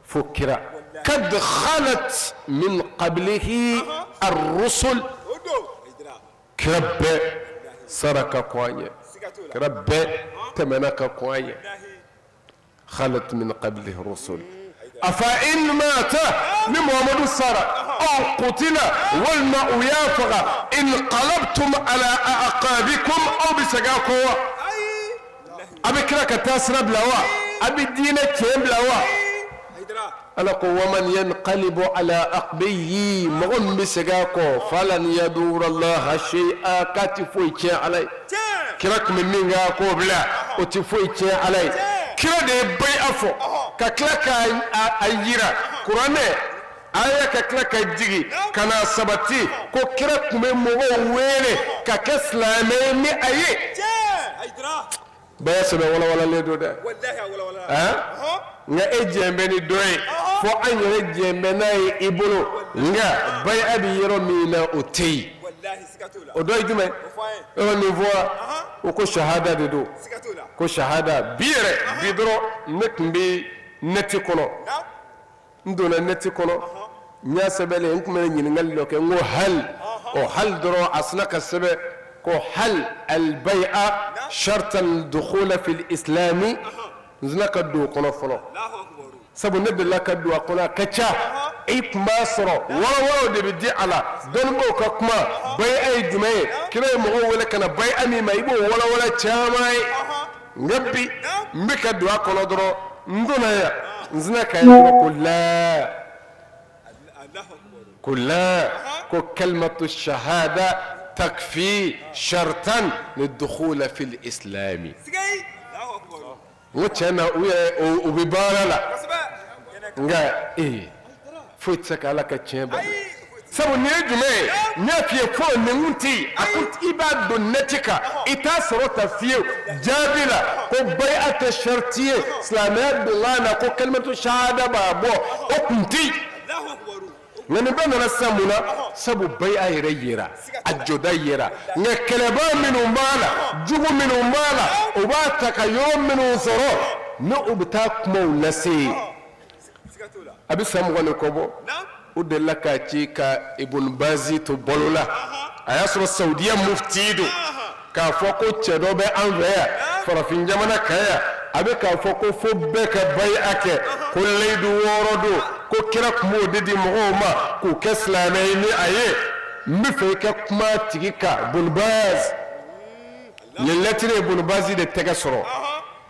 fo kira. Kad khalat min qablihi ar-rusul, kira bɛɛ sara ka kɔn a ɲɛ, kira bɛɛ tɛmɛna ka kɔn a ɲɛ. Khalat min qablihi rusul afa in mata, ni Muhamadu sara, aw qutila, walima u y'a faga, inqalabtum ala aqabikum, aw bɛ segin a kɔ wa? A bɛ kira ka taa sira bila wa? A bɛ diinɛ tiɲɛ bila wa? Ala ko waman yanqalibu ala aqibihi, mɔgɔ min bɛ segin a kɔ, falan yadurra Allaha shay'a, k'a tɛ foyi tiɲɛ Ala ye. Kira tun bɛ min kɛ, a k'o bila, o tɛ foyi tiɲɛ Ala ye. Kira de ye bayi'a fɔ ka tila k'a jira kuranɛ aya ka tila ka jigin ka na sabati ko kira tun bɛ mɔgɔw wele ka kɛ silamɛ ye ni a ye. Bɛɛ sɛbɛn walawalalen don dɛ, nka e jɛn bɛ ni dɔ ye, fo an yɛrɛ jɛn bɛ n'a ye i bolo, nka bayi'a bɛ yɔrɔ min na, o tɛ yen. O dɔ ye jumɛn? Yɔrɔ min fɔra, o ko sahada de don, ko sahada. Bi yɛrɛ, bi dɔrɔn, ne tun bɛ nɛti kɔnɔ, n donna nɛti kɔnɔ, n y'a sɛbɛnlen, n tun bɛ ɲininkali dɔ kɛ, n ko hali o hali dɔrɔn, a sina ka sɛbɛn ko hal albay'a shartan dukhula fil islami. N sina ka don o kɔnɔ fɔlɔ, sabu ne delila ka don a kɔnɔ, a ka ca, i tun b'a sɔrɔ walawalaw de bɛ di a la, dɔnnibaaw ka kuma, bay'a ye jumɛn ye, kira ye mɔgɔw wele ka na bay'a min ma, i b'o walawala caman ye. Nka bi n bɛ ka don a kɔnɔ dɔrɔn, n donna yan, n sina k'a ye dɔrɔn ko la, ko la, ko kalimatu shahada takfi shartan lidukhula fil islami. N ko tiɲɛ na, u yɛrɛ u bɛ baara la, nka ee, foyi tɛ se ka Ala ka tiɲɛ bali. Sabu nin ye jumɛn ye? N y'a f'i ye fo nin kun tɛ yen. A ko i b'a don nɛti kan, i t'a sɔrɔ ta fiyewu jaabi la ko bayi'a tɛ sariti ye silamɛya donkan na, ko kalimatu shahada b'a bɔ, o kun tɛ yen. Nka nin bɛɛ nana sisan mun na? Sabu bayi'a yɛrɛ yera, a jɔda yera, nka kɛlɛbaa minnu b'a la, jugu minnu b'a la, u b'a ta ka yɔrɔ minnu sɔrɔ, ni u bɛ taa kumaw lase yen. A bɛ san 20 ni kɔ bɔ, u delila k'a ci ka Ibun Bazi to balo la, a y'a sɔrɔ Saudiya mufti don, k'a fɔ ko cɛ dɔ bɛ an fɛ yan farafin jamana kan yan, a bɛ k'a fɔ ko fo bɛɛ ka bayi'a kɛ, ko layidu 6 don, ko kira tun b'o de di mɔgɔw ma k'u kɛ silamɛ ye ni a ye. N bɛ fɛ i ka kuma a tigi kan, Ibun Bazi. Nin lɛtiri ye Ibun Bazi de tɛgɛ sɔrɔ.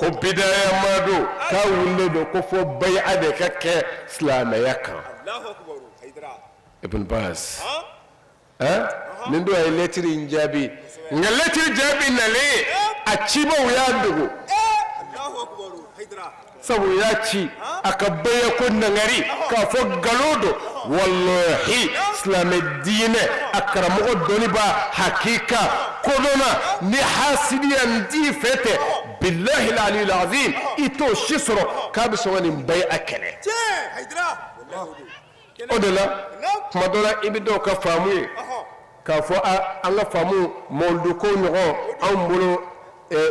Ko bidaya maa don k'a wulilen don ko fo baya de ka kɛ silamɛya kan. Ibn Baz nin don a ye lɛtiri in jaabi, nka lɛtiri jaabi nalen a cibaw y'a dogo, sabu u y'a ci a ka baya ko nangari k'a fɔ nkalon don. Walahi, silamɛ diinɛ a karamɔgɔ dɔnnibaa hakika kodɔnna, ni hasidiya n t'i fɛ tɛ, bilahi aliyul azim, i t'o si sɔrɔ k'a bɛ sɔn ka nin baya kɛlɛ. O de la tuma dɔ la i bɛ dɔw ka faamu ye k'a fɔ an ka faamu mawuludu ko ɲɔgɔn anw bolo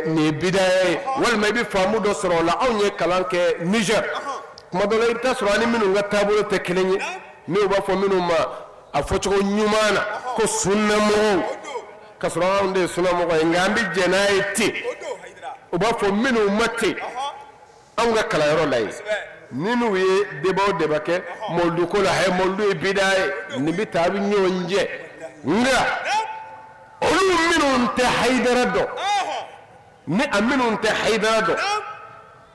nin ye bidaya ye, walima i bɛ faamu dɔ sɔrɔ o la. Anw ye kalan kɛ Niger, tuma dɔ la i bɛ taa sɔrɔ an ni minnu ka taabolo tɛ kelen ye, n'u b'a fɔ minnu ma a fɔcogo ɲuman na ko sunnamɔgɔw, ka sɔrɔ anw de ye sunnamɔgɔ ye, nka an bɛ jɛn n'a ye ten. U b'a fɔ minnu ma ten anw ka kalanyɔrɔ la yen, ni n'u ye débat o débat kɛ mawuludu ko la, hɛ, mawuludu ye bida ye, nin bɛ taa, a bɛ ɲɔgɔn jɛ. Nka olu minnu tɛ Hayidara dɔn, ni a minnu tɛ Hayidara dɔn,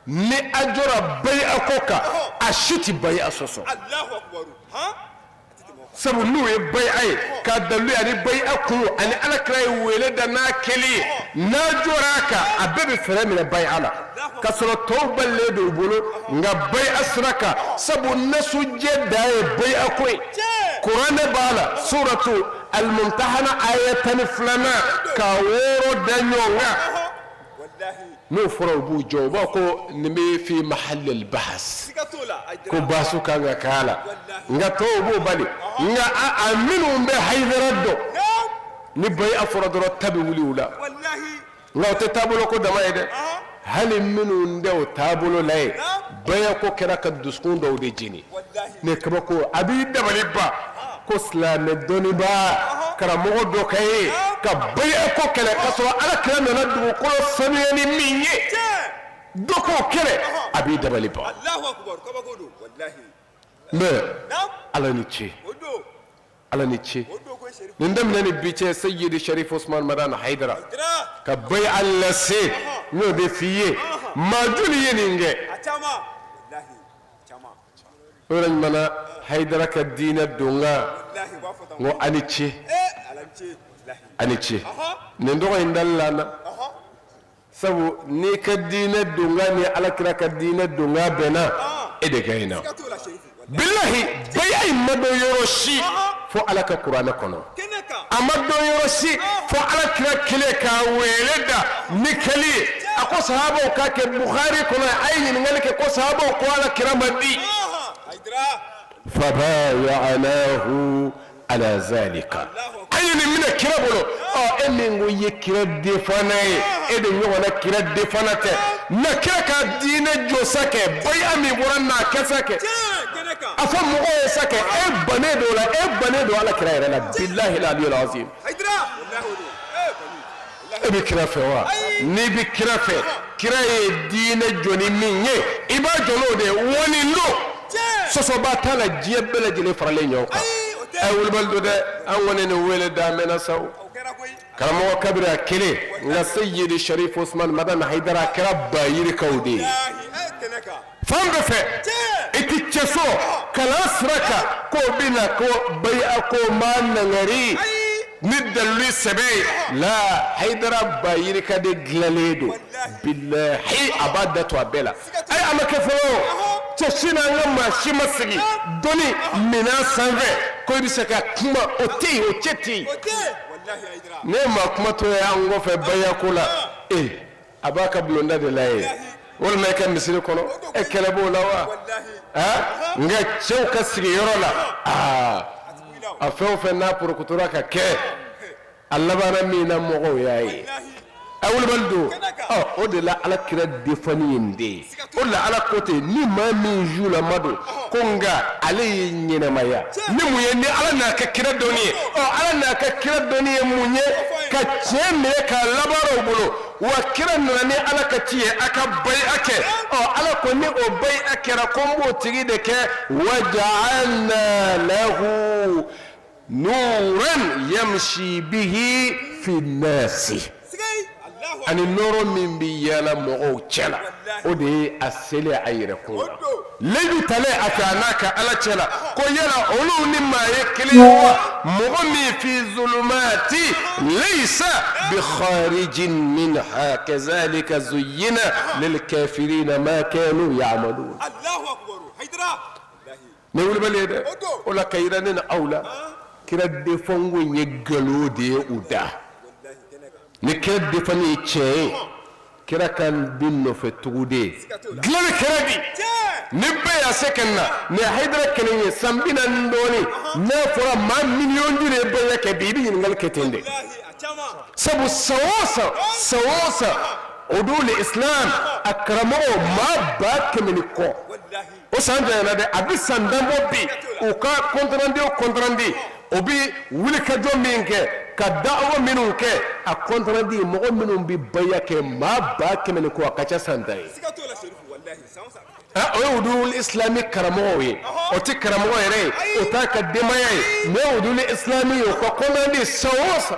ni a jɔra baya ko kan, a si tɛ baya sɔsɔ. Sabu n'u ye baya ye k'a dalilu ani baya kun ani ala kira ye wele da n'a kɛli ye, n'a jɔra a kan, a bɛɛ bɛ fɛɛrɛ minɛ baya la, ka sɔrɔ tɔw balilen don u bolo. Nka baya sira kan, sabu nasujɛ dan ye baya ko ye. Kuranɛ b'a la, suratu al-mumtahana aya 12nan ka 6 da ɲɔgɔn kan. N'o fɔra, u b'u jɔ, u b'a ko nin bɛ fi mahallil bahas, ko basu kan ka k'a la. Nka tɔw b'o bali. Nka a minnu bɛ Hayidara dɔn, ni baya fɔra dɔrɔn, ta bɛ wuli u la. Nka o tɛ taabolo ko dama ye dɛ, hali minnu tɛ o taabolo la ye, baya ko kɛra ka dusukun dɔw de jeni. Ne kabako, a b'i dabali ban ko silamɛ dɔnnibaa karamɔgɔ dɔ ka ye ka baya ko kɛlɛ, ka sɔrɔ ala kira nana dugukolo sanuya ni min ye, dɔ k'o kɛlɛ, a b'i dabali ban. Mais ala ni ce, ala ni ce. Nin daminɛ ni bi cɛ, Seyidi Sharif Usman Madani Hayidara ka baya lase, n'o de f'i ye, maa joli ye nin kɛ? O yɛrɛ ɲuman na, Hayidara ka diinɛ donkan n ko a ni ce, a ni ce. Nin tɔgɔ in dali la na, sabu n'i ka diinɛ donkan ni ala kira ka diinɛ donkan bɛnna, e de ka ɲi na. Bilahi, baya in ma dɔn yɔrɔ si fo ala ka kuranɛ kɔnɔ, a ma dɔn yɔrɔ si fo ala kira kelen k'a wele da ni kɛli ye. A ko sahabaw k'a kɛ, Bukhari kɔnɔ, a ye ɲininkali kɛ ko sahabaw ko ala kira ma di fabayanahu ala zalika, an ye nin minɛ kira bolo. Ɔ, e min ko i ye kira defana ye, e de ɲɔgɔnna kira defana tɛ na. Kira ka diinɛ jɔ sa kɛ, baya min bɔra n'a kɛ sa kɛ, a fɔ mɔgɔw ye sa kɛ, e bannen don o la, e bannen don ala kira yɛrɛ la. Bilahi aliyul azim, e bɛ kira fɛ wa? N'i bɛ kira fɛ, kira ye diinɛ jɔ ni min ye, i b'a jɔ n'o de ye. Wɔni don, sɔsɔba t'a la, diɲɛ bɛɛ lajɛlen faralen ɲɔgɔn kan. Ɛ, wulibali don dɛ, an kɔni nin wele da mɛnna sa o. Karamɔgɔ kabiri a kelen, nka Seyidi Sharif Usman Madani Hayidara, a kɛra ba yirikaw de ye fan bɛɛ fɛ. I ti cɛ sɔrɔ kalan sira kan k'o bɛ na ko baya ko maa nangari ni dalilu sɛbɛ ye la. Hayidara ba yirika de dilanlen don, bilahi, a b'a da to a bɛɛ la. Ayi, a ma kɛ fɔlɔ, cɛ si n'an ka maa si ma sigi dɔnni minɛn sanfɛ ko i bɛ se ka kuma, o tɛ yen, o cɛ tɛ yen. Ne ye maa kuma to ye an kɔfɛ baya ko la, ee, a b'a ka bulonda de la yen, walima i ka misiri kɔnɔ, e kɛlɛ b'o la wa? Nka cɛw ka sigiyɔrɔ la, aa, a fɛn o fɛn n'a porokotora ka kɛ, a labanna min na, mɔgɔw y'a ye. A wulibali don. Ɔ, o de la ala kira defani ye nin de ye. O de la ala ko ten, ni maa min zulama don ko, nka ale ye ɲɛnamaya ni mun ye? Ni ala n'a ka kira dɔnni ye. Ɔ, ala n'a ka kira dɔnni ye mun ye? Ka tiɲɛ minɛ k'a labaara o bolo. Wa kira nana ni ala ka ci ye, a ka bayi'a kɛ. Ɔ, ala ko ni o bayi'a kɛra, ko n b'o tigi de kɛ waja'alna lahu nuran yamshi bihi fi nasi. Ani nɔɔrɔ min bɛ yaala mɔgɔw cɛ la, o de ye a selen a yɛrɛ kun na. Layidu talen a fɛ a n'a ka Ala cɛ la, ko yala olu ni maa ye kelen ye wa mɔgɔ min fi zulumati layisa bi kharijin minha kazalika zuyina lilkafirina ma kanu ya'malun. Nin ye wulibali ye dɛ, o la ka yira ne ni aw la kira defan ko in ye nkalon de ye u da. Ni kira defan ye tiɲɛ ye kira ka bi nɔfɛ tugu de ye dilanni kɛra bi ni bɛɛ y'a se ka na nin ye hayidara kelen ye san 40 dɔɔnin n'a fɔra maa miliyɔn joli ye baya kɛ bi i bɛ ɲininkali kɛ ten de sabu san o san san o san Udul Islam a karamɔgɔ maa 100,000 ni kɔ o san janyana dɛ a bɛ san tan bɔ bi u ka compte rendu o compte rendu o bɛ wulikajɔ min kɛ ka da'awa minnu kɛ a compte rendu mɔgɔ minnu bɛ baya kɛ maa 100,000 ni kɔ a ka ca san 10 ye o ye Udul Islami karamɔgɔw ye o tɛ karamɔgɔ yɛrɛ ye o t'a ka denbaya ye mais Udul Islami ye o ka compte rendu san o san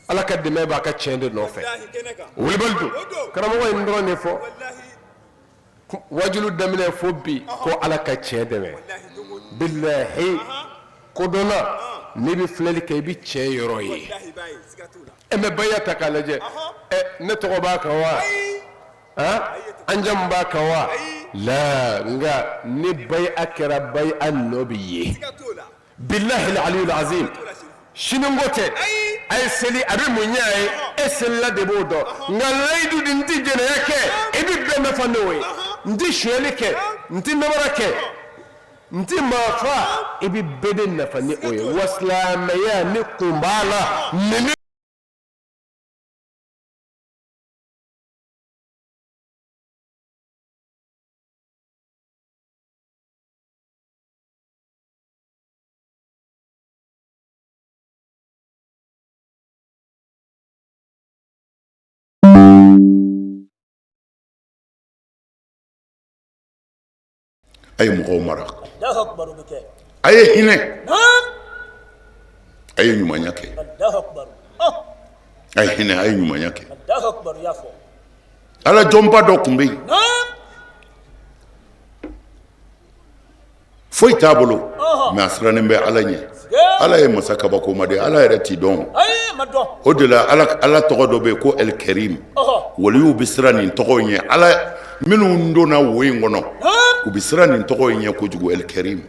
Ala ka dɛmɛ b'a ka tiɲɛ de nɔfɛ wulibali don karamɔgɔ ye nin dɔrɔn de fɔ wajulu daminɛ fo bi ko Ala ka tiɲɛ dɛmɛ bilahi kodɔnna n'i bɛ filɛli kɛ i bɛ tiɲɛ yɔrɔ ye e mɛ baya ta k'a lajɛ ɛ ne tɔgɔ b'a kan wa an jamu b'a kan wa la nka ni baya kɛra baya nɔ bɛ ye bilahi aliyul azim sini ko tɛ a ye seli a bɛ mun ɲɛ a ye e selila de b'o dɔn nka layidu di n tɛ jɛnɛya kɛ i bɛ bɛɛ nafa n'o ye n tɛ sonyali kɛ n tɛ namara kɛ n tɛ maa faa i bɛ bɛɛ de nafa ni o ye wa silamɛya ni kun b'a la nin A ye mɔgɔw mara a ye hinɛ a ye ɲumanya kɛ a ye hinɛ a ye ɲumanya kɛ ala jɔnba dɔ tun bɛ yen foyi t'a bolo mais a sirannen bɛ ala ɲɛ ala ye masa kabakoma de ala yɛrɛ t'i dɔn o de la ala tɔgɔ dɔ bɛ yen ko ɛlkɛrim waliw bɛ siran nin tɔgɔ in ɲɛ ala minnu donna wo in kɔnɔ u bɛ siran nin tɔgɔ in ɲɛ kojugu ɛlkɛrim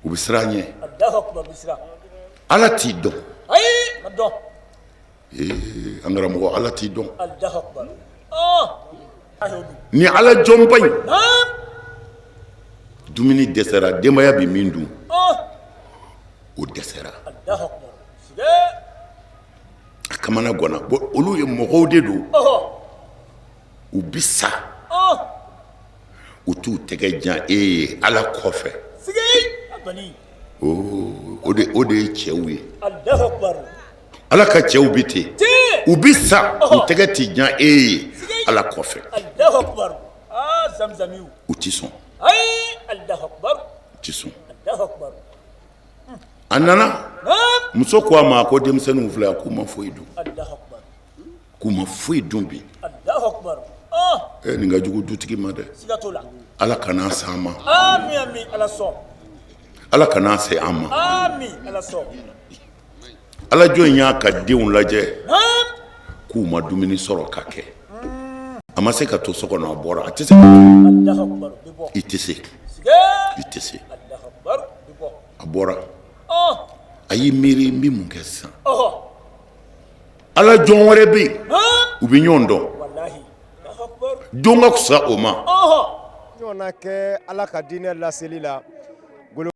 u bɛ siran ɲɛ ala t'i dɔn Ee an karamɔgɔ ala t'i dɔn ni ala jɔnba in dumuni dɛsɛra denbaya bɛ min dun o dɛsɛra a kamana ganna bon olu ye mɔgɔw de don u bɛ sa u t'u tɛgɛ jan e ye ala kɔfɛ o de ye cɛw ye ala ka cɛw bɛ ten u bɛ sa u tɛgɛ tɛ jan e ye ala kɔfɛ u tɛ sɔn u tɛ sɔn a nana muso ko a ma ko denmisɛnninw filɛ k'u ma foyi dun k'u ma foyi dun bi nin ka jugu dutigi ma dɛ ala kana se an ma ala kana se an ma ala jɔn in y'a ka denw lajɛ k'u ma dumuni sɔrɔ ka kɛ a ma se ka to so kɔnɔ a bɔra a tɛ se i tɛ se i tɛ se a bɔra a y'i miiri n bɛ mun kɛ sisan ala jɔn wɛrɛ bɛ yen u bɛ ɲɔgɔn dɔn don ka fisa o ma ɲɔgɔnna kɛ ala ka diinɛ laseli la.